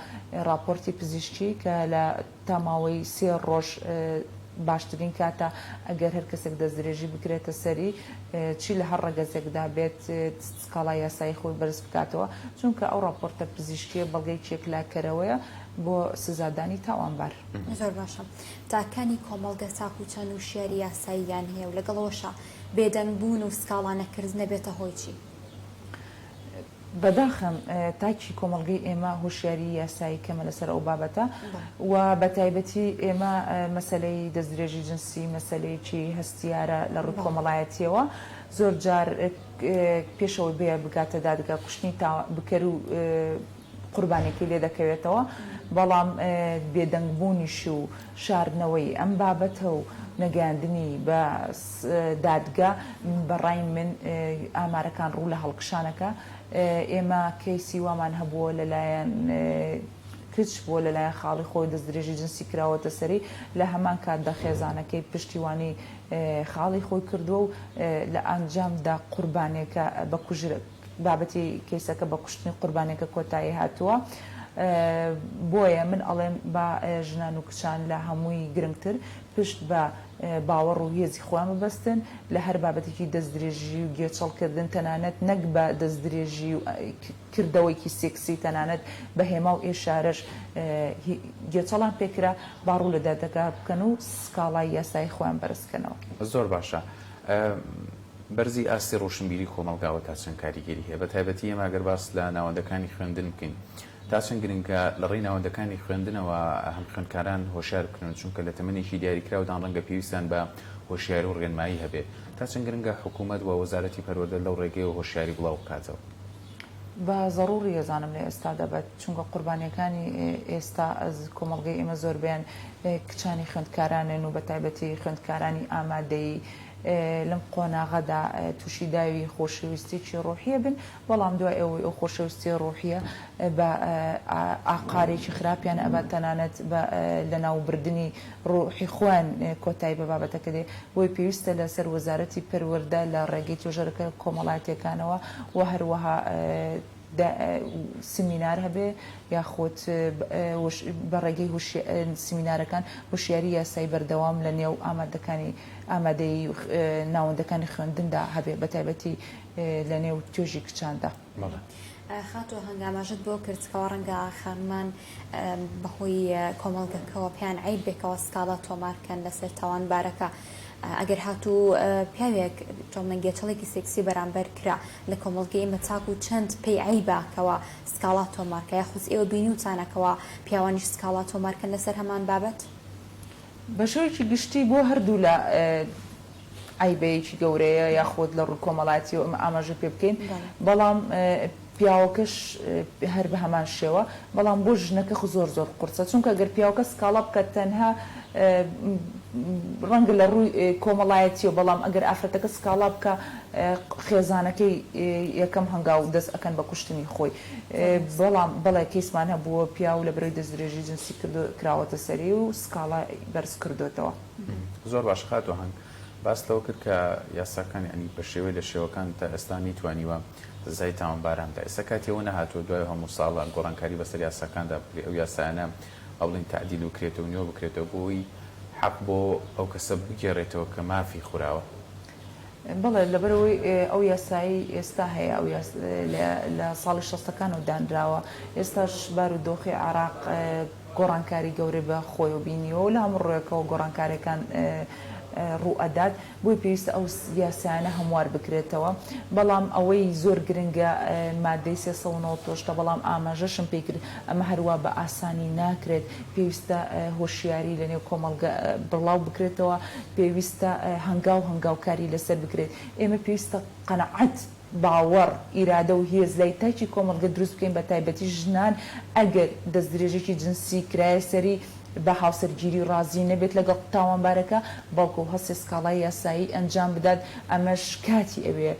ڕاپۆرتی پزیشکی کە لە تا ماوەی سێ ڕۆژ باشترین کاتە ئەگەر هەر کەسێک دەستدرێژی بکرێتە سەری چی لە هەر ڕەگەزێکدا بێت سکاڵای یاسایی خۆی بەرز بکاتەوە، چونکە ئەو ڕاپۆرتە پزیشکییە بەڵگەیەکی یەکلاکەرەوەیە بۆ سزادانی تاوانبار. زۆر باشە تاکانی کۆمەڵگە تاکو چەند وشیاری یاساییان هەیە و لەگەڵ ئەوەشا بێدەنگ بوون و سکاڵا نەکردن ئەبێتە هۆی چی؟ بەداخم تاکی کۆمەڵگەی ئێمە هۆشیاری یاسایی کەمە لەسەر ئەو بابەتە و بەتایبەتی ئێمە مەسەلەی دەستدرێژی جنسی مەسەلەیەکی هەستیارە لە ڕووی کۆمەڵایەتیەوە زۆر جار پێشەوەی بێ بگاتە دادگا کوشتنی تا بکەر و قوربانیەکەی لێ دەکەوێتەوە بەڵام بێدەنگ بوونیش و شاردنەوەی ئەم بابەتە و نەگەیاندنی بە دادگا بە ڕای من ئامارەکان ڕوو لە هەڵکشانەکە ئێمە کەیسی وامان هەبووە لەلایەن کچ بووە لەلایەن خاڵی خۆی دەستدرێژی جنسی کراوەتە سەری لە هەمان کاتدا خێزانەکەی پشتیوانی خاڵی خۆی کردووە و لە ئەنجامدا قوربانێکە بە کوژرا بابەتی کەیسەکە بە کوشتنی قوربانیەکە کۆتایی هاتووە بۆیە من ئەڵێم با ژنان و کچان لە هەمووی گرنگتر پشت بە باوەڕ و هێزی خۆیان ببەستن لە هەر بابەتێکی دەستدرێژی و گێچەڵکردن تەنانەت نەک بە دەستدرێژی و کردەوەیکی سێکسی تەنانەت بە هێما و ئێشارەش گێچەڵان پێکرا با ڕوو لە دادگا بکەن و سکاڵای یاسایی خۆیان بەرز کەنەوە. زۆر باشە. بەرزی ئاستی ڕۆشنبیری کۆمەڵگاوە تا چەند کاریگەری هەیە؟ بەتایبەتی ئێمە گەر باس لە ناوەندەکانی خوێندن بکەین تا چەند گرنگە لە ڕێی ناوەندەکانی خوێندنەوە هەم خوێندکاران هۆشیار بکرێن چونکە لە تەمەنێکی دیاریکراودان ڕەنگە پێویستیان بە. هۆشیاری و ڕێنمایی هەبێ. تا چەند گرنگە حکوومەت و وەزارەتی پەروەردە لەو ڕێگەیەوە هۆشیاری بڵاو بکاتەوە؟ بە زەڕوڕی ئەزانم لە ئێستادا بە چونکە قوربانیەکانی ئێستا ئەز کۆمەڵگەی ئێمە زۆربەیان کچانی خوێندکارانن و بە تایبەتی خوێندکارانی ئامادەیی لەم قۆناغەدا تووشی داوی خۆشەویستیی ڕۆحیە بن بەڵام دوای ئەوەی ئەو خۆشەویستیە ڕۆحیە بە ئاقارێکی خراپیان ئەبات تەنانەت بە لەناوبردنی ڕۆحی خۆیان کۆتایی بە بابەتەکە دێ، بۆیە پێویستە لەسەر وەزارەتی پەروەردە لە ڕێگەی توێژەرەکە کۆمەڵایەتیەکانەوە و هەروەها سمینار هەبێ یاخود بە ڕێگەی سمینارەکان هۆشیاری یاسایی بەردەوام لە نێو ئامادەکانی ئامادەیی ناوەندەکانی خوێندندا هەبێ بەتایبەتی لە نێو توێژی کچاندا. بەڵێ. خاتوو ئاهەنگ ئاماژەت بۆ کرد کەوا ڕەنگە خانمان بەهۆی کۆمەڵگەکەوە پێیان عەیب بێ کەوا سکاڵا تۆمار کەن لەسەر تاوانبارەکە ئەگەر هاتوو پیاوێک چۆن گێچەڵێکی سێکسی بەرامبەر کرا لە کۆمەڵگەی ئێمە تاکو چەند پێی عەیبە کەوا سکاڵا تۆمار کە یاخود ئێوە بینیوتانە کەوا پیاوانیش سکاڵا تۆمار کەن لەسەر هەمان بابەت؟ بە شێوەیەکی گشتی بۆ هەردوولا عەیبەیەکی گەورەیە یاخود لە ڕووی کۆمەڵایەتیەوە ئێمە ئاماژە پێ بکەین بەڵام پیاوەکەش هەر بە هەمان شێوە بەڵام بۆ ژنەکە خو زۆر زۆر قورسە چونکە گەر پیاوەکە سکاڵا بکات تەنها ڕەنگە لە ڕووی کۆمەڵایەتیەوە بەڵام ئەگەر ئافرەتەکە سکاڵا بکا خێزانەکەی یەکەم هەنگاو دەست ئەکەن بە کوشتنی خۆی بەڵام بەڵێ کەیسمان هەبووە پیاو لە بەرەی دەستدرێژی جنسی کردو کراوەتە سەری و سکاڵای بەرز کردۆتەوە. زۆر باشە خاتوو ئاهەنگ باست لەوە کرد کە یاساکان یانی بە شێوەی لە شێوەکان تا ئێستا نەیتوانیوە سزای تاوانباران بدا ئێستا کاتی ئەوە نەهاتووە دوای هەموو ساڵە گۆڕانکاری بەسەر یاساکاندا بکرێ ئەو یاسایانە با بڵێین تەعدیل بکرێتەوە نوێ بکرێتەوە بۆ ئەوەی حەق بۆ ئەو کەسە بگێڕێتەوە کە مافی خوراوە. بەڵێ لەبەرئەوەی ئەو یاسایەی ئێستا هەیە ئەو لە ساڵی شەستەکانەوە دانراوە ئێستاش بارودۆخی عێراق گۆڕانکاری گەورەی بە خۆیەوە بینیوە و لە هەموو ڕووێکەوە گۆڕانکارییەکان ڕوو ئەدات، بۆیە پێویستە ئەو یاسایانە هەموار بکرێتەوە، بەڵام ئەوەی زۆر گرنگە مادەی 398 ە، بەڵام ئاماژەشم پێی کرد ئەمە هەروا بە ئاسانی ناکرێت، پێویستە هۆشیاری لە نێو کۆمەڵگە بڵاو بکرێتەوە، پێویستە هەنگاو هەنگاو کاری لەسەر بکرێت، ئێمە پێویستە قەناعەت. باوەڕ، ئیرادە و هێز لای تاکی کۆمەڵگە دروست بکەین بە تایبەتی ژنان ئەگەر دەستدرێژێکی جنسی کرایە سەری بە هاوسەرگیری ڕازی نەبێت لەگەڵ تاوانبارەکە بەڵکو هەستێ سکاڵای یاسایی ئەنجام بدات ئەمەش کاتی ئەوێ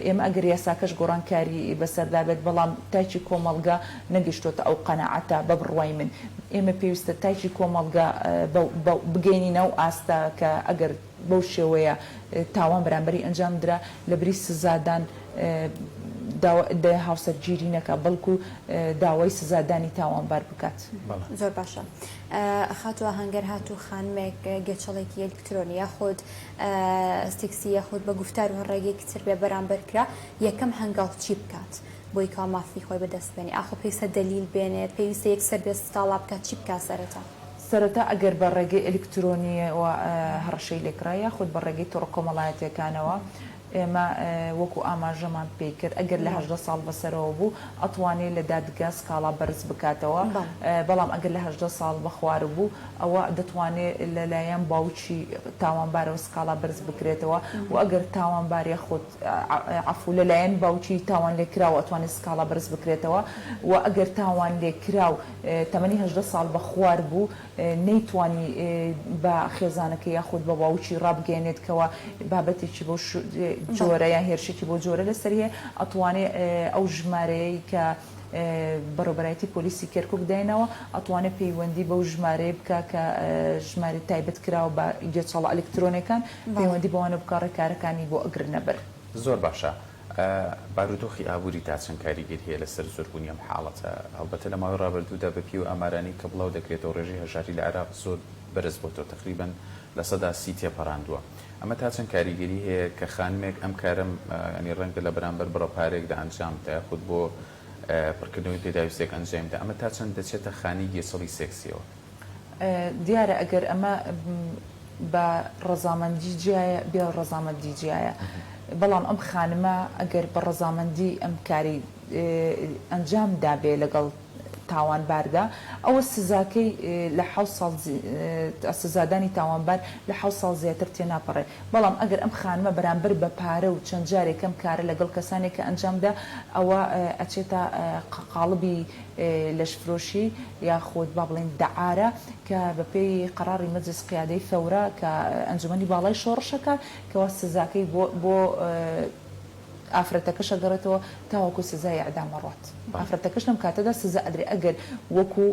ئێمە ئەگەر یاساکەش گۆڕانکاری بەسەردا بێت بەڵام تاکی کۆمەڵگە نەگەشتۆتە ئەو قەناعەتە بە بڕوای من ئێمە پێویستە تاکی کۆمەڵگە بگەینینە ئەو ئاستە کە ئەگەر بەو شێوەیە تاوان بەرامبەری ئەنجام درا، لەبری سزادان داوا هاوسەرگیری نەکا، بەڵکو داوای سزادانی تاوانبار بکات. زۆر باشە خاتوو ئاهەنگەر هاتوو خانمێک گێچەڵێکی ئەلکترۆنی یاخود سیکسی یاخود بە گوفتار و هەر ڕێگەیەکی تر بێ بەرامبەر کرا یەکەم هەنگاو چی بکات بۆی کەوا مافی خۆی بەدەست بێنێ ئاخۆ پێویستە دەلیل بێنێت پێویستە یەکسەر بێ سکاڵا بکات چی بکات سەرەتا؟ سەرەتا ئەگەر بە ڕێگەی ئەلیکترۆنییەوە هەڕەشەی لێکرا یاخود بە ڕێگەی تۆڕە کۆمەڵایەتییەکانەوە، ئێمە وەکو ئاماژەمان پێی کرد ئەگەر لە 18 ساڵ بەسەرەوە بوو ئەتوانێ لە دادگا سکاڵا بەرز بکاتەوە، بەڵام ئەگەر لە 18 ساڵ بەخوارو بوو ئەوە دەتوانێ لەلایەن باوکی تاوانبارەوە سکاڵا بەرز بکرێتەوە و ئەگەر تاوانبار یاخود عەفو لەلایەن باوکی تاوانلێکراوە ئەتوانێ سکاڵا بەرز بکرێتەوە و ئەگەر تاوانلێکراو تەمەنی 18 ساڵ بە خوار بوو نەیتوانی بە خێزانەکەی یاخود بە باوکی ڕابگەیەنێت کەوا بابەتێکی بەو جۆرە یان هێرشێکی بەو جۆرە لەسەری هەیە ئەتوانێ ئەو ژمارەیەی کە بەڕێوەبەرایەتی پۆلیسی کەرکوک دایناوە ئەتوانێ پەیوەندی بەو ژمارەیە بکا کە ژمارەی تایبەت کراوە بە گێچەڵە ئەلکترۆنیەکان پەیوەندی بەوانە بکا ڕێکارەکانی بۆ ئەگرنە بەر. زۆر باشە بارودۆخی ئابوری تا چەند کاریگەری هەیە لەسەر زۆربوونی ئەم حاڵەتە؟ هەڵبەتە لە ماوەی ڕابردوودا بە پێی ئەو ئامارانەی کە بڵاو دەکرێتەوە ڕێژەی هەژاری لە عێراق زۆر بەرز بۆتەوە تەقریبەن 30% تێپەڕاندووە ئەمە تا چەند کاریگەری هەیە کە خانمێک ئەم کارە یانی ڕەنگە لە بەرامبەر بڕە پارەیەکدا ئەنجام بدا یاخود بۆ پڕکردنەوەی پێداویستیەک ئەنجامی بدا ئەمە تا چەند دەچێتە خانەی گێچەڵی سێکسیەوە؟ دیارە ئەگەر ئەمە بە ڕەزامەندی جیایە بێ ڕەزامەندی جیایە بەڵام ئەم خانمە ئەگەر بە ڕەزامەندی ئەم کاری ئەنجام دابێ لەگەڵ. تاوانباردا ئەوە سزاکەی لە حەوت ساڵ سزادانی تاوانبار لە حەوت ساڵ زیاتر تێناپەڕێ بەڵام ئەگەر ئەم خانمە بەرامبەر بە پارە و چەند جارێک ئەم کارە لەگەڵ کەسانێک کە ئەنجام دا ئەوە ئەچێتە قاڵبی لەشفرۆشی یاخود با بڵێین دەعارە کە بەپێی قەڕاڕی مەجلس قیادەی ثەورە کە ئەنجومەنی باڵای شۆڕشەکە کەوا سزاکەی بۆ بۆ ئافرەتەکەش ئەگەڕێتەوە تاوەکو سزای ئیعدام ئەڕوات ئافرەتەکەش لەم کاتەدا سزا ئەدرێ ئەگەر وەکو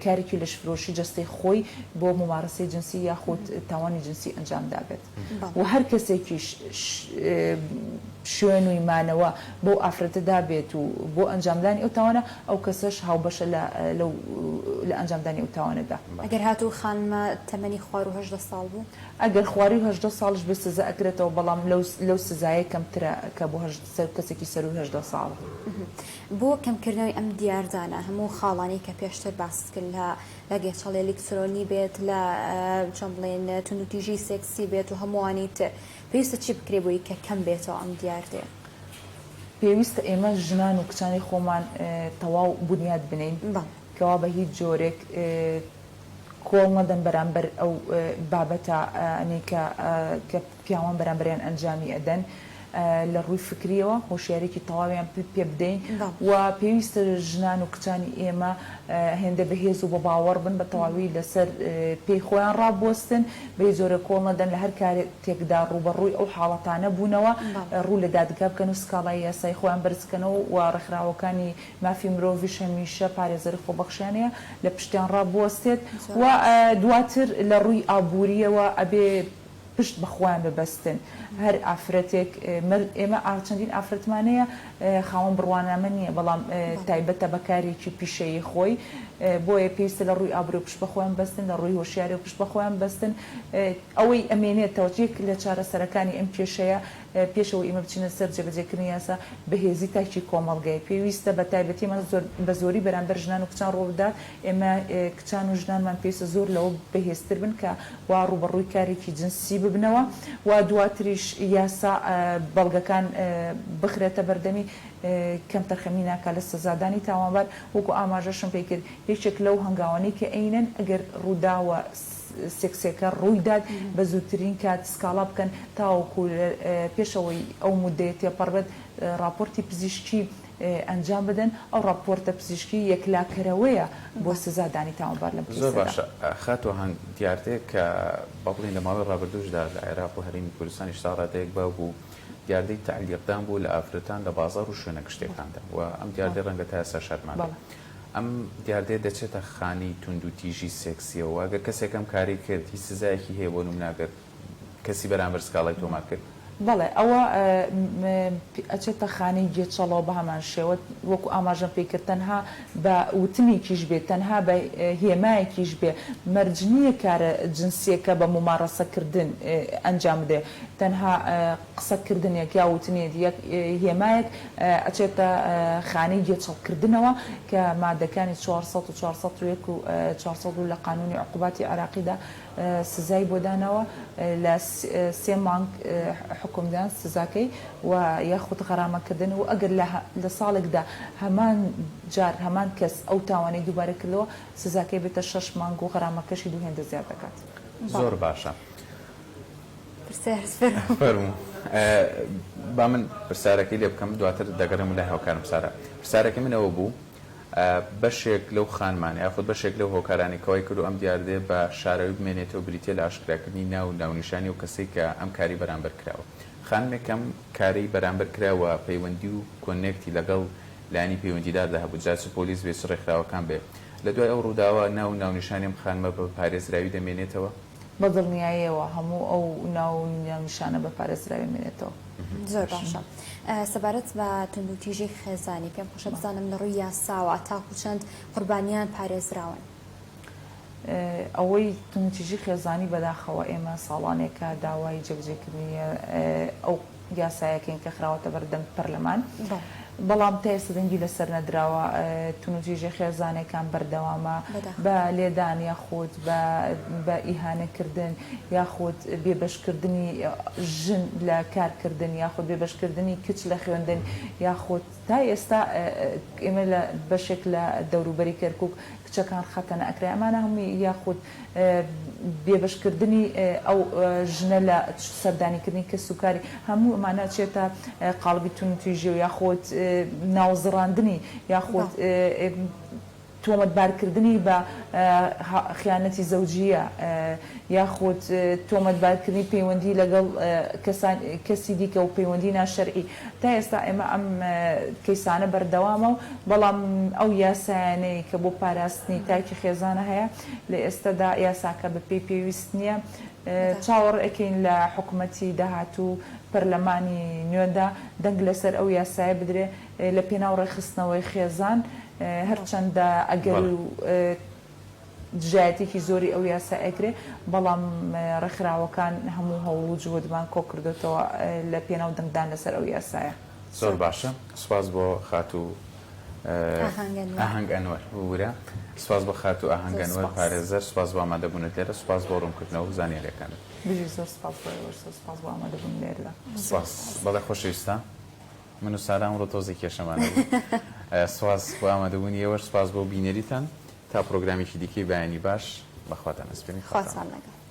کارێکی لەشفرۆشی جەستەی خۆی بۆ مومارەسەی جنسی یاخود تاوانی جنسی ئەنجام دابێت و هەر کەسێکیش شوێن و مانەوە بەو ئافرەتە دابێت و بۆ ئەنجامدانی ئەو تاوانە ئەو کەسەش هاوبەشە لە لەو لە ئەنجامدانی ئەو تاوانەدا. ئەگەر هاتوو خانمە تەمەنی خواروو 18 ساڵ بوو؟ ئەگەر خوارووی 18 ساڵیش بێت سزا ئەکرێتەوە بەڵام لەو لەو سزایە کەمترە کە بۆ کەسێکی سەرووی 18 ساڵە. بۆ کەمکردنەوەی ئەم دیاردانە هەموو خاڵانەی کە پێشتر باست کرد لە لە گێچەڵی ئەلیکترۆنی بێت لە چۆن بڵێین توندوتیژی سێکسی بێت و هەمووانی تر پێویستە چی بکرێ بۆی کە کەم بێتەوە ئەم دیاردەیە؟ پێویستە ئێمە ژنان و کچانی خۆمان تەواو بونیاد بنێین کەوا بە هیچ جۆرێک کۆڵ نەدەن بەرامبەر ئەو بابەتانەی کە کە پیاوان بەرامبەریان ئەنجامی ئەدەن لە ڕووی فکریەوە هۆشیاریەکی تەواویان پێ بدەین و پێویستە ژنان و کچانی ئێمە هێندە بەهێز و بە باوەڕ بن بە تەواوی لەسەر پێی خۆیان ڕابوەستن بە هیچ جۆرێک کۆڵ نەدەن لە هەر کاتێکدا ڕووبەڕووی ئەو حاڵەتانە بوونەوە ڕوو لە دادگا بکەن و سکاڵای یاسایی خۆیان بەرز بکەنەوە و ڕێکخراوەکانی مافی مرۆڤیش هەمیشە پارێزەری خۆبەخشیان هەیە لە پشتیان ڕابوەستێت و دواتر لە ڕووی ئابوورییەوە ئەبێ پشت بە خۆیان ببەستن هەر ئافرەتێک ئێمە چەندین ئافرەتمان هەیە خاوەن بڕوانامە نییە بەڵام تایبەتە بە کارێکی پیشەیی خۆی بۆیە پێویستە لە ڕووی ئابووری پشت بە خۆیان بەستن لە ڕووی هۆشیاریەوە پشت بە خۆیان بەستن ئەوەی ئەمێنێتەوە یەک لە چارەسەرەکانی ئەم کێشەیە پێش ئەوەی ئێمە بچینە سەر جێبەجێکردنی یاسا، بەهێزی تاکی کۆمەڵگەیە. پێویستە بە تایبەتی ئەمە زۆر بە زۆری بەرامبەر ژنان و کچان ڕووبدات. ئێمە کچان و ژنانمان پێویستە زۆر لەوە بەهێزتر بن کە وا ڕووبەڕووی کارێکی جنسی ببنەوە و دواتریش یاسا بەڵگەکان بخرێتە بەردەمی کەمتەرخەمی ناکا لە سزادانی تاوانبار. وەکو ئاماژەشم پێکرد یەکێک لەو هەنگاوانەی کە ئەینەن ئەگەر ڕووداوە سێکسیەکە ڕوویدات بە زووترین کات سکاڵا بکەن تاوەکو پێش ئەوەی ئەو مودەیە تێپەڕ بێت ڕاپۆرتی پزیشکی ئەنجام بدەن، ئەو ڕاپۆرتە پزیشکی یەکلاکەرەوەیە بۆ سزادانی تاوانبار لەم زۆر کەیسەدا. باشە خاتوو ئاهەنگ، دیاردەیەک کە با بڵێین لە ماوەی ڕابردووشدا لە عێراق و هەرێمی کوردستانیش تا ڕادەیەک باو بوو، دیاردەی تەعلیقدان بوو لە ئافرەتان لە بازاڕ و شوێنە گشتیەکاندا و ئەم دیاردەیە ڕەنگە تا ئێستاش هەر مابێت. ئەم دیاردەیە دەچێتە خانەی توندوتیژی سێکسیەوە، گەر کەسێک ئەم کارەی کرد هیچ سزایەکی هەیە بۆ نمونە گەر کەسی بەرامبەر سکاڵای تۆمار کرد؟ بەڵێ ئەوە ئەچێتە خانەی گێچەڵەوە بەهەمان شێوە وەکو ئاماژەم پێی کرد تەنها بە وتنێکیش بێ تەنها بە هێمایەکیش بێ مەرج نییە کارە جنسیەکە بە مومارەسە کردن ئەنجام بدرێ تەنها قسە کردنێک یا وتنێک یەک هێمایەک ئەچێتە خانەی گێچەڵ کردنەوە کە مادەکانی 400 و 401 و 402 لە قانونی عقوباتی عێراقیدا سزای بۆ داناوە لە سێ مانگ حوکمدان سزاکەی و یاخود غەرامەکردن و ئەگەر لە ساڵێکدا هەمان جار هەمان کەس ئەو تاوانەی دووبارە کردەوە سزاکەی بێتە شەش مانگ و غەرامەکەشی دوو هێندە زیاد دەکات. زۆر باشە. پرسیارت فەرموو. فەرموو. با من پرسیارەکەی لێ بکەم دواتر دەگەڕێم لای هاوکارم سارا. پرسیارەکەی من ئەوە بوو بەشێک لەو خانمانە یاخود بەشێک لەو هۆکارانەی کە وای کردووە ئەم دیاردەیە بە شاراوی بمێنێتەوە بریتییە لە ئاشکراکردنی ناو و ناونیشانی ئەو کەسەی کە ئەم کارەی بەرامبەر کراوە. خانمێک ئەم کارەی بەرامبەر کرا و پەیوەندی و connect ی لەگەڵ لایەنی پەیوەندیداردا هەبوو جا چ پۆلیس بێ چ ڕێکخراوەکان بێ لە دوای ئەو ڕووداوە ناو و ناونیشانی ئەم خانمە بە پارێزراوی دەمێنێتەوە؟ بە دڵنیایەوە هەموو ئەو ناو و ناونیشانە بە پارێزراوی مێنێتەوە. زۆر باشە. سەبارەت بە توندوتیژی خێزانی پێم خۆشە بزانم لە ڕووی یاساوە تاکو چەند قوربانیان پارێزراون؟ ئەوەی توندوتیژی خێزانی بەداخەوە ئێمە ساڵانێکە داوای جێبەجێکردنی ئەو یاسایەکەین کە خراوەتە بەردەم پەرلەمان. بەڵام تا ئێستا دەنگی لەسەر نەدراوە، توندوتیژی خێزانێکان بەردەوامە بە لێدان یاخود بە بە ئیهانەکردن یاخود بێبەشکردنی ژن لە کارکردن یاخود بێبەشکردنی کچ لە خوێندن یاخود تا ئێستا ئێمە لە بەشێک لە دەوروبەری کەرکوک کچەکان خەتەنە ئەکرێن ئەمانە هەمووی یاخود بێبەشکردنی ئەو ژنە لە سەردانیکردنی کەسوکاری هەموو ئەمانە ئەچێتە قاڵبی توندوتیژی و یاخود ناوزڕاندنی یاخود تۆمەتبارکردنی بە خیانەتی زەوجییە یاخود تۆمەتبارکردنی پەیوەندی لەگەڵ کەسان کەسی دیکە و پەیوەندی ناشەرعی تا ئێستا ئێمە ئەم کەیسانە بەردەوامە و بەڵام ئەو یاسایانەی کە بۆ پاراستنی تاکی خێزانە هەیە لە ئێستەدا یاساکە بە پێی پێویست نییە چاوەڕێ ئەکەین لە حکومەتی داهاتوو پەرلەمانی نوێدا دەنگ لەسەر ئەو یاسایە بدرێ لە پێناو ڕێکخستنەوەی خێزان هەرچەندە ئەگەر و دژایەتیەکی زۆری ئەو یاسا ئەکرێ بەڵام ڕێکخراوەکان هەموو هەوڵ و جهودمان کۆکردۆتەوە لە پێناو دەنگدان لەسەر ئەو یاسایە. زۆر باشە سوپاس بۆ خاتوو ئاهەنگ ئەنوەر ببورە سوپاس بۆ خاتوو ئاهەنگ ئەنوەر پارێزەر سوپاس بۆ ئامادەبوونت لێرە سوپاس بۆ ڕوونکردنەوە و زانیاریەکانت. بژی زۆر سوپاس بۆ ئێوەش زۆر سوپاس بۆ ئامادەبوون لێرەدا. سوپاس بەڵێ خۆشەویستان. من و سارا ئەمڕۆ تۆزێک کێشەمان هەبوو. سوپاس بۆ ئامادەبوونی ئێوەش، سوپاس بۆ بینەریتان. تا پرۆگرامێکی دیکەی بەیانی باش، بە خواتان ئەسپێرین. خواتان خواتان لەگەڵ.